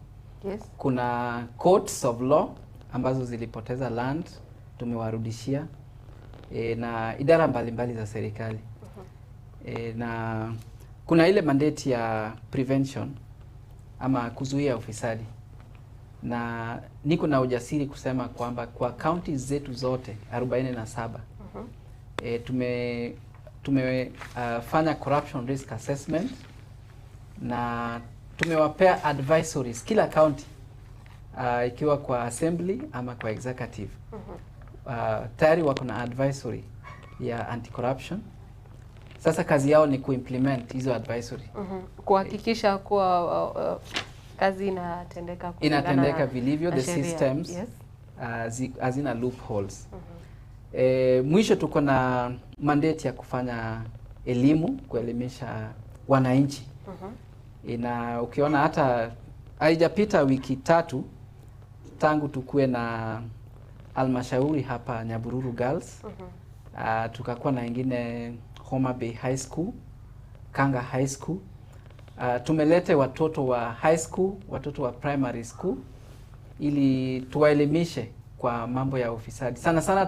Yes. Kuna courts of law ambazo zilipoteza land tumewarudishia, na idara mbalimbali za serikali. Na kuna ile mandate ya prevention ama kuzuia ufisadi, na niko na ujasiri kusema kwamba kwa counties zetu zote 47 tumefanya corruption risk assessment na tumewapea advisories kila county, ikiwa kwa assembly ama kwa executive. Tayari wako na advisory ya anti-corruption. Sasa kazi yao ni kuimplement hizo advisory. Kuhakikisha kuwa kazi inatendeka inatendeka vilivyo, the systems. Yes. Hazina loopholes. Mwisho tuko na mandate ya kufanya elimu, kuelimisha wananchi. Ina ukiona hata haijapita wiki 3 tangu tukue na almashauri hapa Nyabururu Girls. Tukakuwa na ingine Homa Bay High School, Kanga High School. Tumelete watoto wa high school, watoto wa primary school ili tuwaelimishe kwa mambo ya ufisadi. Sana sana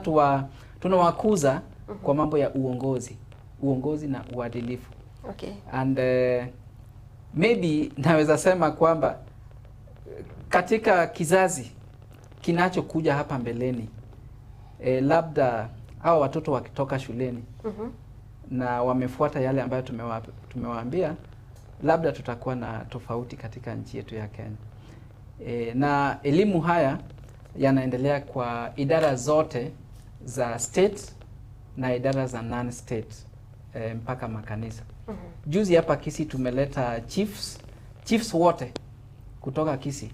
tunawakuza kwa mambo ya uongozi na uadilifu. And maybe naweza sema kwamba katika kizazi kinachokuja hapa mbeleni, labda hawa watoto wakitoka shuleni na wamefuata yale ambayo tumewaambia, labda tutakuwa na tofauti katika nchi yetu ya Kenya. Na elimu haya yanaendelea kwa idara zote za state na idara za non-state, mpaka makanisa. Juzi hapa Kisii tumeleta chiefs wote kutoka Kisii,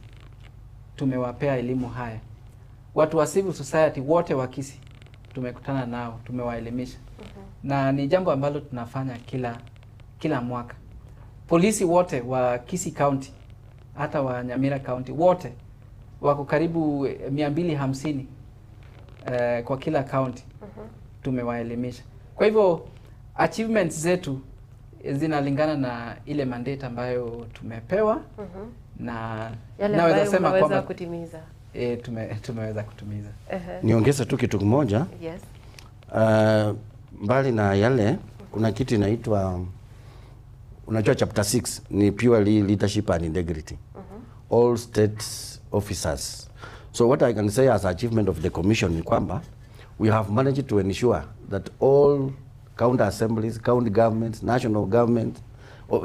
tumewapea elimu haya. Watu wa civil society wote wa Kisii tumekutana nao, tumewaelimisha. Na ni jambo ambalo tunafanya kila mwaka. Polisi wote wa Kisii County, hata wa Nyamira County, wote wako karibu 250 kwa kila county, tumewaelimisha. Kwa hivyo achievements zetu zinalingana na ile mandate ambayo tumepewa na Yale naweza ambayo sema umeweza kwamba kutimiza. Tumeweza kutimiza. Niongeze tu kitu kimoja. Yes. Mbali na yale, kuna kitu inaitwa, unajua, chapter 6 ni purely leadership and integrity. All state officers. So what I can say as achievement of the commission ni kwamba we have managed to ensure that all county assemblies, county governments, national government,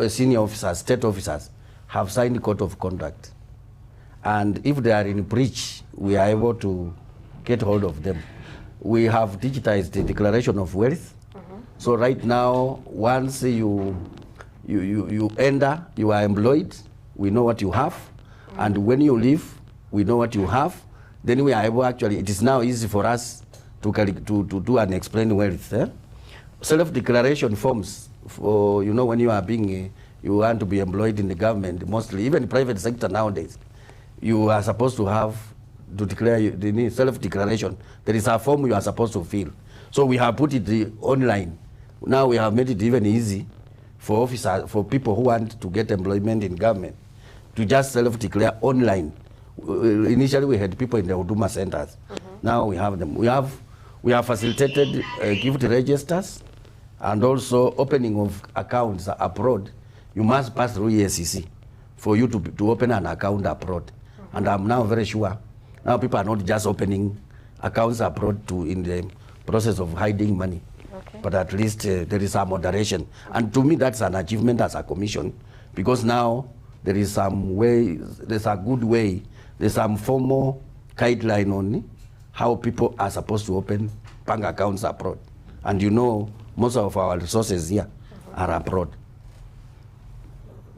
senior officers, state officers have signed code of conduct. And if they are in breach, we are able to get hold of them. We have digitized the declaration of wealth. So right now, once you enter, you are employed, we know what you have. And when you leave, we know what you have. Then we are able, actually, it is now easy for us to do and explain wealth. Eh? Self-declaration forms for, when you are being, you want to be employed in the government, mostly, even private sector nowadays, you are supposed to have to declare the self-declaration. There is a form you are supposed to fill. So we have put it online. Now we have made it even easy for officers, for people who want to get employment in government, to just self-declare online. Initially we had people in the Huduma centers. Now we have them. We have facilitated gift registers and also opening of accounts abroad. You must pass through EACC for you to open an account abroad. And I'm now very sure now people are not just opening accounts abroad to in the process of hiding money. But at least there is some moderation. And to me, that's an achievement as a commission, because now there is some way, there's a good way, there's some formal guideline on how people are supposed to open bank accounts abroad. And most of our resources here are abroad.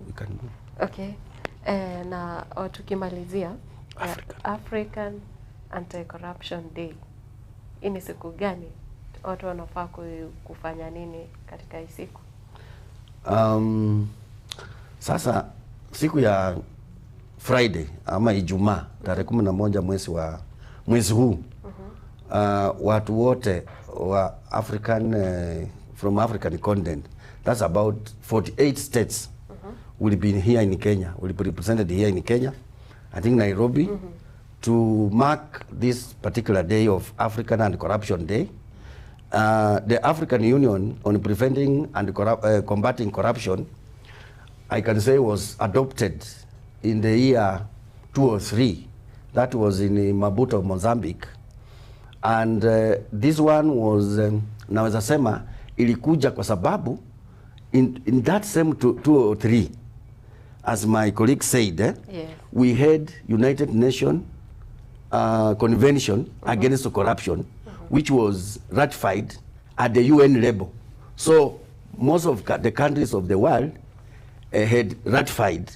We can go. Okay. Na tukimalizia, African Anti-Corruption Day. Hii ni siku gani? Watu wanafaa kufanya nini katika hii siku? Sasa siku ya Friday ama Ijumaa tarehe 11 mwezi huu, watu wote wa African from African continent, that's about 48 states, will be here in Kenya, will be represented here in Kenya, I think Nairobi, to mark this particular day of African Anti-Corruption Day. The African Union on Preventing and Combating Corruption, I can say, was adopted in the year 2003. That was in Maputo, Mozambique. And this one was, naweza sema, ilikuja kwa sababu in that same 2003, as my colleague said, we had United Nations Convention Against Corruption, which was ratified at the UN level. So most of the countries of the world had ratified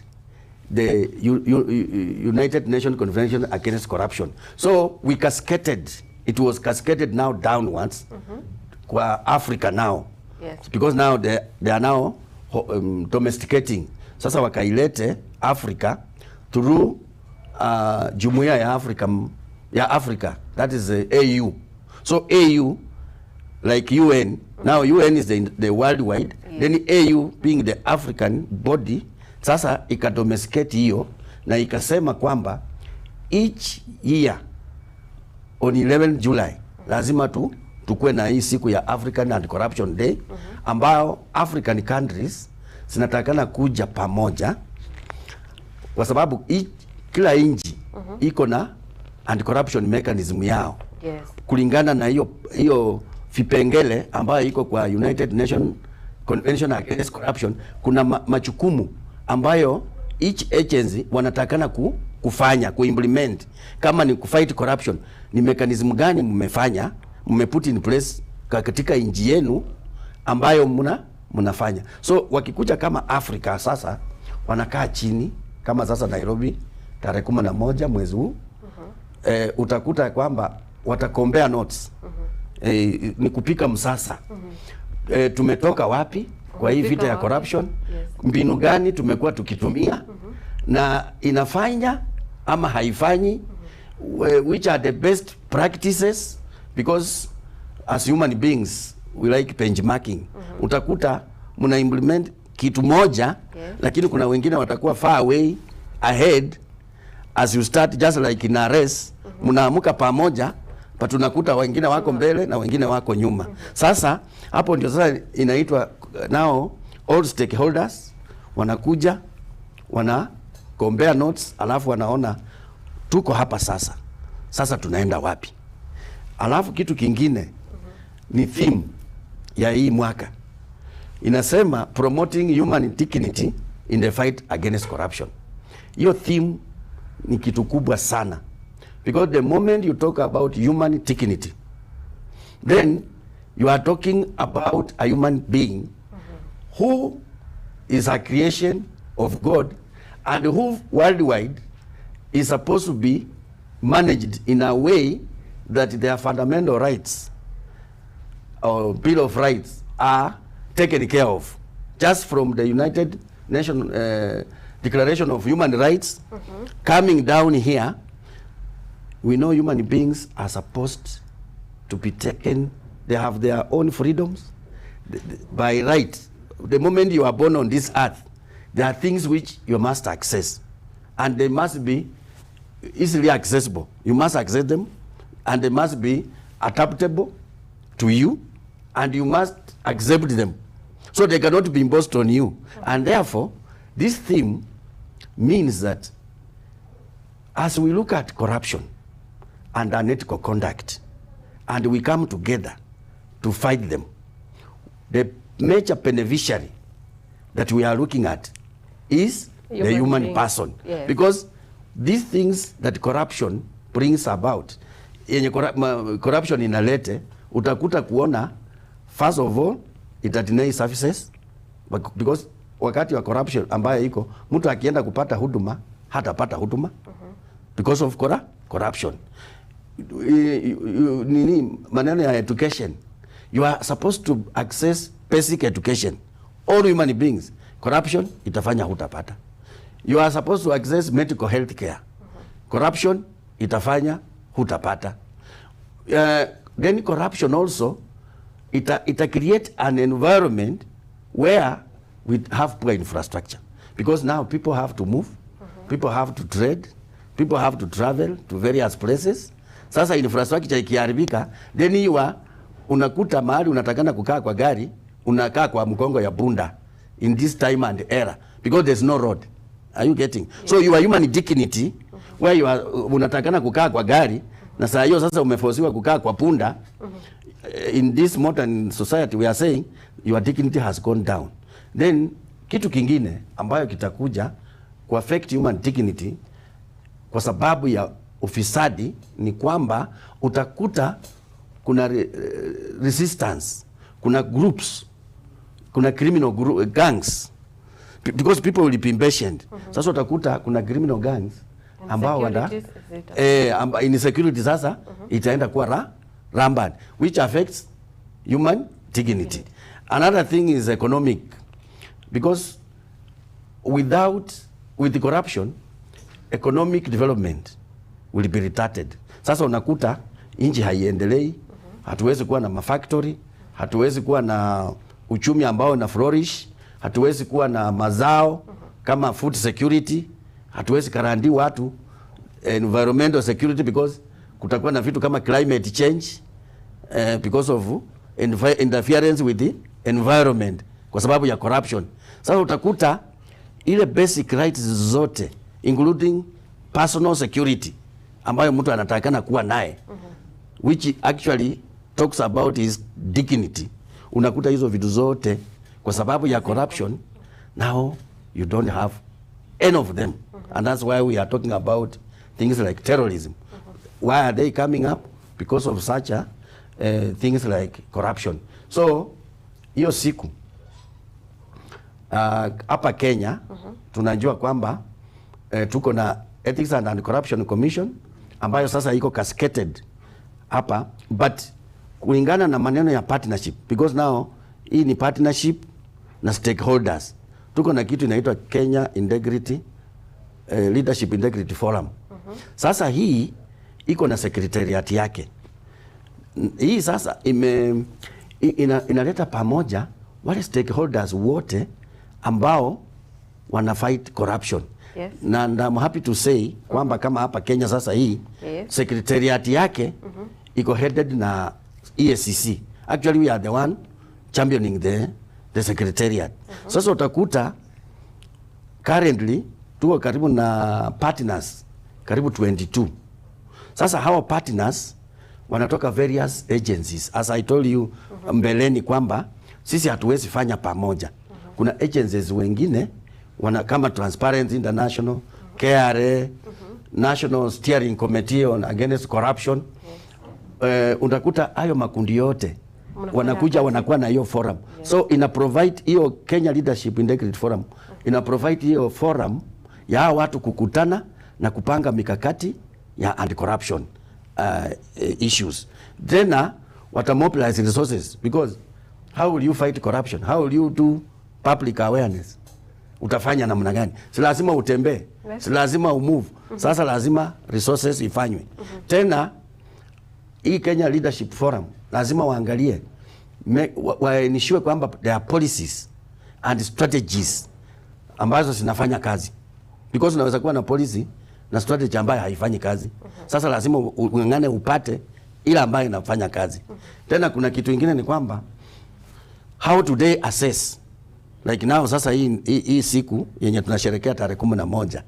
the United Nations Convention Against Corruption. So we cascaded, it was cascaded now downwards kwa Africa now. Because now they are now domesticating. Sasa wakailete Africa through Jumuiya ya Africa, that is AU. So AU, like UN, now UN is the worldwide, then AU being the African body, sasa ikadomesticate hiyo na ikasema kwamba each year on 11 July lazima tukuwe na hii siku ya African Anti-Corruption Day, ambao African countries zinatakana kuja pamoja kwa sababu kila nchi iko na anti-corruption mechanism yao kulingana na hiyo hiyo vipengele ambayo iko kwa United Nations Convention Against Corruption. Kuna majukumu ambayo each agency wanatakana kufanya, kuimplement. Kama ni kufight corruption, ni mechanism gani mmefanya, mmeput in place katika nchi yenu ambayo mnafanya. So wakikuja kama Afrika sasa wanakaa chini, kama sasa Nairobi tarehe 11 mwezi huu, utakuta kwamba watacompare notes, ni kupika msasa, tumetoka wapi kwa hii Umefika vita ya wapi? corruption, mbinu gani tumekuwa tukitumia na inafanya ama haifanyi, which are the best practices, because as human beings we like benchmarking. Utakuta mna implement kitu moja, lakini kuna wengine watakuwa far away ahead. As you start, just like in a race, mnaamuka pamoja, but unakuta wengine wako mbele na wengine wako nyuma. Sasa hapo ndio sasa inaitwa now all stakeholders wanakuja, wana compare notes, alafu wanaona tuko hapa sasa, sasa tunaenda wapi? Alafu kitu kingine ni theme ya hii mwaka inasema "Promoting human dignity in the fight against corruption". Hiyo theme ni kitu kubwa sana, because the moment you talk about human dignity, then you are talking about a human being who is a creation of God and who worldwide is supposed to be managed in a way that their fundamental rights or Bill of Rights are taken care of. Just from the United Nations Declaration of Human Rights coming down here, we know human beings are supposed to be taken, they have their own freedoms by right. The moment you are born on this earth, there are things which you must access, and they must be easily accessible. You must access them, and they must be adaptable to you, and you must accept them. So they cannot be imposed on you. And therefore, this theme means that as we look at corruption and unethical conduct, and we come together to fight them, the major beneficiary that we are looking at is the Human human being. Person. Because these things that corruption brings about, yenye corruption inalete, utakuta kuona, first of all, ita deny services, because wakati wa corruption ambayo iko, mtu akienda kupata huduma hatapata huduma because of corruption. Nini, maneno ya education, you are supposed to access basic education, all human beings, corruption itafanya hutapata. You are supposed to access medical health care, corruption itafanya hutapata. Then corruption also ita create an environment where we have poor infrastructure, because now people have to move, people have to trade, people have to travel to various places. Sasa infrastructure ikiharibika, then you are unakuta mahali unatakana kukaa kwa gari, unakaa kwa mgongo ya punda in this time and era, because there's no road. Are you getting? So your human dignity, where you are unatakana kukaa kwa gari, na saa hiyo sasa umefosiwa kukaa kwa punda. In this modern society, we are saying your dignity has gone down. Then kitu kingine ambayo kitakuja ku affect human dignity kwa sababu ya ufisadi ni kwamba utakuta kuna resistance, kuna groups, kuna criminal gangs, because people will be impatient. Sasa utakuta kuna criminal gangs ambao wana Insecurities insecurity sasa itaenda kuwa rampant, which affects human dignity. Another thing is economic, because without with the corruption, economic development will be retarded. Sasa unakuta nchi haiendelei, hatuwezi kuwa na mafactory, hatuwezi kuwa na uchumi ambao una flourish, hatuwezi kuwa na mazao kama food security, hatuwezi guarantee watu environmental security because Kutakuwa na vitu kama climate change, because of interference with the environment kwa sababu ya corruption. Sasa utakuta ile basic rights zote including personal security ambayo mtu anatakana kuwa naye, which actually talks about his dignity, unakuta hizo vitu zote kwa sababu ya corruption, now you don't have any of them. And that's why we are talking about things like terrorism. Why are they coming up? Because of such a, things like corruption. So hiyo siku hapa Kenya tunajua kwamba tuko na Ethics and Anti-Corruption Commission ambayo sasa iko cascaded hapa, but kulingana na maneno ya partnership, because now hii ni partnership na stakeholders, tuko na kitu inaitwa Kenya Integrity Leadership Integrity Forum. Sasa hii iko na secretariat yake. Hii sasa inaleta pamoja wale stakeholders wote ambao wana fight corruption. Na and I'm happy to say kwamba kama hapa Kenya sasa hii secretariat yake iko headed na EACC. Actually, we are the one championing the secretariat. Sasa utakuta currently tuko karibu na partners karibu 22. Sasa hawa partners wanatoka various agencies. As I told you mbeleni kwamba sisi hatuwezi fanya pamoja. Kuna agencies wengine wana kama Transparency International, KRA, National Steering Committee on Against Corruption. Utakuta hayo makundi yote Mnafanya wanakuja, kazi. Wanakuwa na hiyo forum. So ina provide hiyo Kenya Leadership Integrity Forum, ina provide hiyo forum ya hawa watu kukutana na kupanga mikakati ya anti-corruption issues. Tena wata mobilize resources, because how will you fight corruption? How will you do public awareness? Utafanya namna gani? Si lazima utembee, si lazima umove. Sasa lazima resources ifanywe. Tena hii Kenya Leadership Forum lazima waangalie waensure kwamba there are policies and strategies ambazo zinafanya kazi, because unaweza kuwa na policy na strategy ambayo haifanyi kazi. Sasa lazima ung'ang'ane upate ile ambayo inafanya kazi. Tena kuna kitu ingine ni kwamba how do they assess, like now sasa hii siku yenye tunasherekea tarehe 11,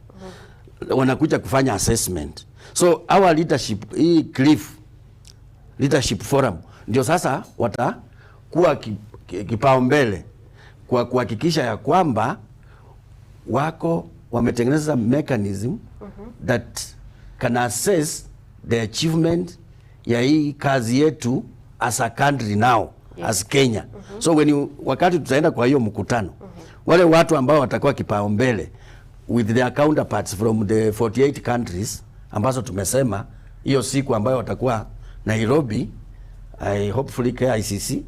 wanakuja kufanya assessment. So our leadership, hii Cliff Leadership Forum ndio sasa watakuwa kipaumbele kwa kuhakikisha ya kwamba wako wametengeneza mechanism that can assess the achievement ya hii kazi yetu as a country now, as Kenya. So when you, wakati tutaenda kwa hiyo mkutano, wale watu ambao watakuwa kipaumbele with their counterparts from the 48 countries ambazo tumesema hiyo siku ambayo watakuwa Nairobi, I hopefully KICC,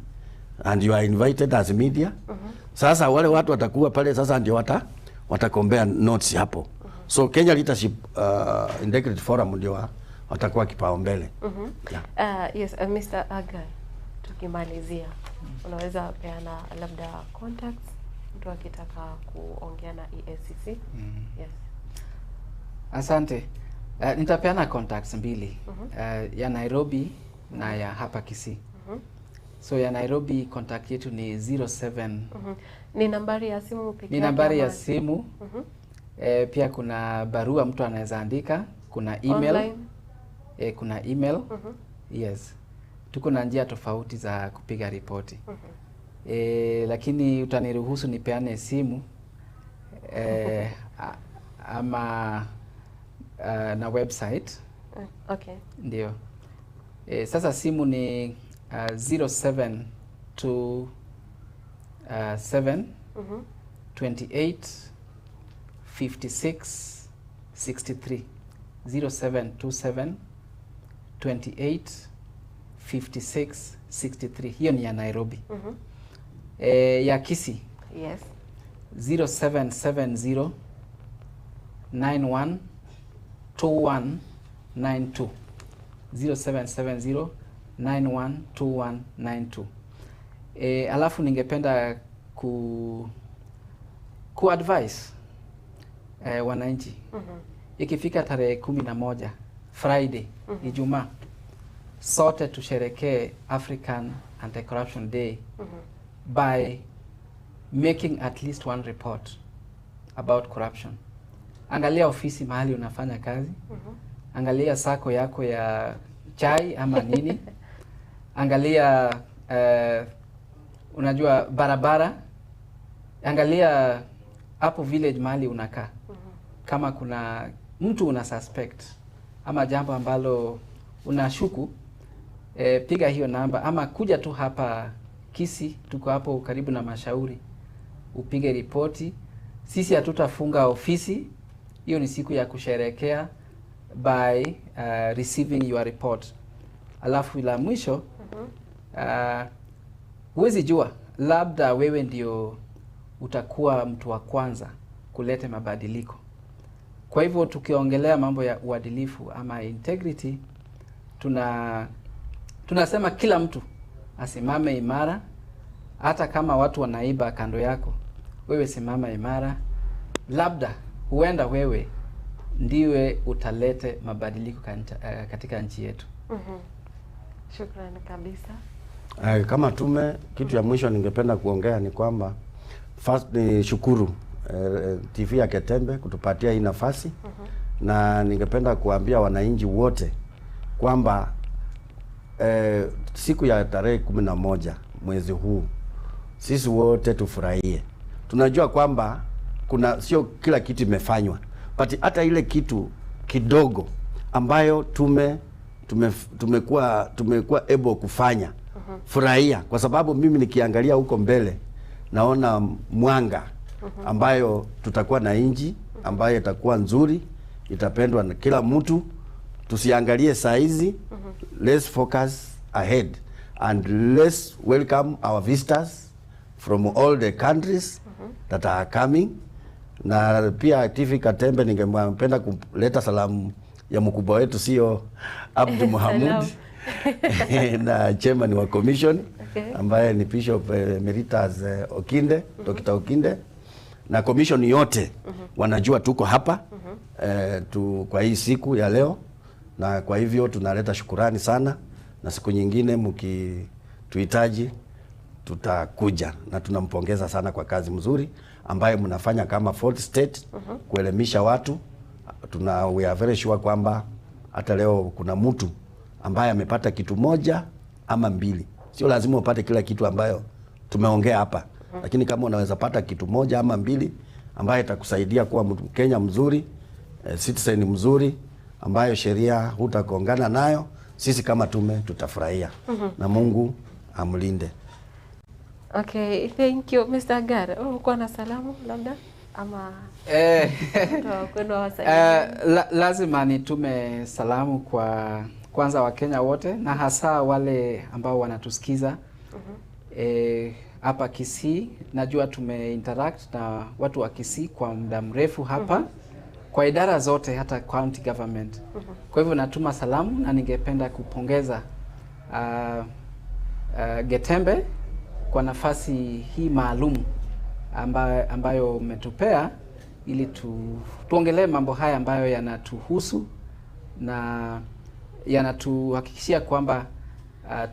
and you are invited as media. Sasa wale watu watakuwa pale sasa ndio watacompare notes hapo. So Kenya Leadership Integrity Forum ndio watakuwa kipaumbele. Yeah. Yes, Mr. Agan, tukimalizia, unaweza peana labda contacts mtu akitaka kuongea na EACC? Yes. Asante. Nitapeana contacts mbili, ya Nairobi na ya hapa Kisii. So ya Nairobi contact yetu ni 07 Ni nambari ya simu peke Ni yake nambari ya simu. Pia kuna barua mtu anaweza andika, kuna email. Online? Kuna email. Yes. Tuko na njia tofauti za kupiga ripoti. Lakini utaniruhusu nipeane simu ama na website. Okay. Ndio. Sasa simu ni 0727 28 56 63, 0727 28 56 63. Hiyo ni ya Nairobi. Ya Kisii 0770 91 21 92, 0770 91 21 92. Alafu ningependa ku advise wananchi, ikifika tarehe 11 Friday, Ijumaa, sote tusherekee African Anti-Corruption Day by making at least one report about corruption. Angalia ofisi mahali unafanya kazi, angalia sako yako ya chai ama nini, angalia unajua barabara, angalia hapo village mahali unakaa, kama kuna mtu una suspect ama jambo ambalo unashuku, piga hiyo namba ama kuja tu hapa Kisii, tuko hapo karibu na Mashauri, upige ripoti. Sisi hatutafunga ofisi, hiyo ni siku ya kusherekea by receiving your report. Alafu la mwisho, huwezi jua, labda wewe ndio utakuwa mtu wa kwanza kuleta mabadiliko. Kwa hivyo tukiongelea mambo ya uadilifu ama integrity, tunasema kila mtu asimame imara, hata kama watu wanaiba kando yako, wewe simama imara, labda huenda wewe ndiwe utalete mabadiliko katika nchi yetu. Shukrani kabisa. Kama tume, kitu ya mwisho ningependa kuongea ni kwamba first ni shukuru TV ya Getembe kutupatia hii nafasi, na ningependa kuambia wananchi wote kwamba siku ya tarehe 11 mwezi huu sisi wote tufurahie. Tunajua kwamba kuna sio kila kitu imefanywa, but hata ile kitu kidogo ambayo tumekuwa able kufanya, furahia, kwa sababu mimi nikiangalia huko mbele naona mwanga ambayo tutakuwa na inji ambayo itakuwa nzuri, itapendwa na kila mtu. Tusiangalie saa hizi, let's focus ahead and let's welcome our visitors from all the countries that are coming. Na pia TV Katembe ningependa kuleta salamu ya mkubwa wetu sio Abdu Muhamud na chairman wa commission ambaye ni Bishop Emeritus Okinde, Dr. Okinde, na commission yote wanajua tuko hapa kwa hii siku ya leo, na kwa hivyo tunaleta shukurani sana, na siku nyingine mkituhitaji tutakuja, na tunampongeza sana kwa kazi mzuri ambayo mnafanya kama fourth state kuelimisha watu. We are very sure kwamba hata leo kuna mtu ambaye amepata kitu moja ama mbili. Sio lazima upate kila kitu ambayo tumeongea hapa, lakini kama unaweza pata kitu moja ama mbili ambayo itakusaidia kuwa Mkenya mzuri, citizen mzuri ambayo sheria hutakongana nayo, sisi kama tume tutafurahia. Na Mungu amlinde. Okay, thank you Mr. Agar. Uko na salamu labda ama lazima nitume salamu kwa kwanza Wakenya wote na hasa wale ambao wanatusikiza hapa Kisii. Najua tumeinteract na watu wa Kisii kwa muda mrefu hapa kwa idara zote hata county government. Kwa hivyo natuma salamu na ningependa kupongeza Getembe kwa nafasi hii maalum ambayo umetupea ili tuongelee mambo haya ambayo yanatuhusu na yanatuhakikishia kwamba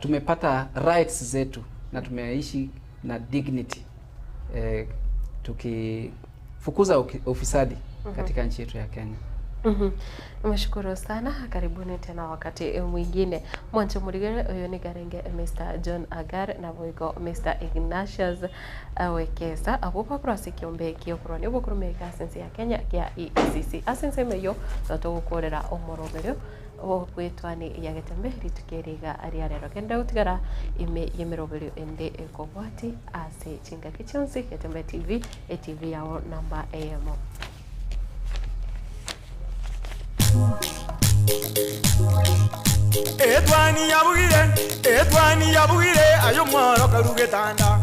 tumepata rights zetu na tumeishi na dignity, tukifukuza ufisadi katika nchi yetu ya Kenya. Nimeshukuru sana, karibuni tena wakati mwingine. Mwancho murigere uyu ni garenge Mr. John Agar na boigo Mr. Ignatius Wekesa abo bakurasi kiombe kio ni obukurumeka sense ya Kenya kia EACC asense meyo totogukorera omoroberio okwitwa ni ya Getembe ritukeriga aria rero kenda gutigara ime yemeroberio ende ekobwati ase chingaki chionsi Getembe TV e TV yao namba AM. Etwani yabugire, etwani yabugire, ayo mworo karugetanda.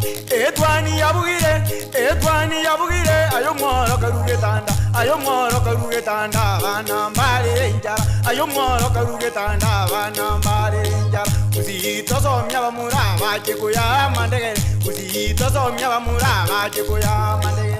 Etwani yabugire, etwani yabugire, ayo mworo karugetanda. Ayo mworo karugetanda, bana mbale injara. Ayo mworo karugetanda, bana mbale injara. Usitosomya bamura bachikuya mandegere. Usitosomya bamura bachikuya mandegere.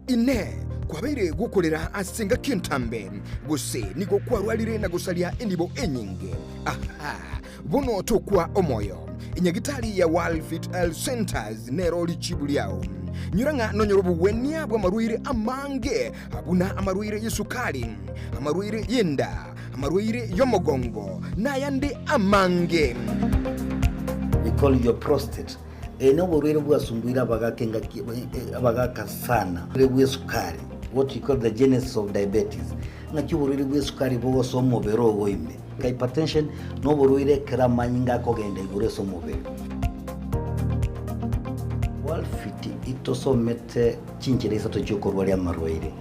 Ine kwabeire gukorera asenga kintambe gose nigo kwarwarire na gusaria enibo enyinge. Aha, bono tokwa omoyo inyagitari ya World Health Centers nero lichibu lyao nyuranga nonyoro buwenia bwa marwire amange abuna amarwire yesukari, amarwire yenda, amarwire yomogongo nayandi amange. We call your prostate eno burwire bwasumbuira abagakenga abagaka sana bwe sukari, what you call the genesis of diabetes, ngaki burwire bwe sukari bwoso omubere ogoime hypertension no burwire keramanyinga kogenda igure so mubere. World-Fit itosomete chinchereza tochokorwa lya marwaire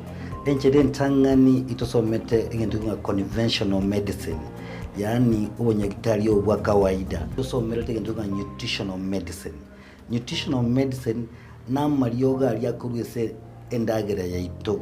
enchere ntangani itosomete egento nga conventional medicine, yani obonyagitari obwa kawaida. Itosomete egento nga nutritional medicine. Nutritional medicine na marioga lya kurwese endagera yaito.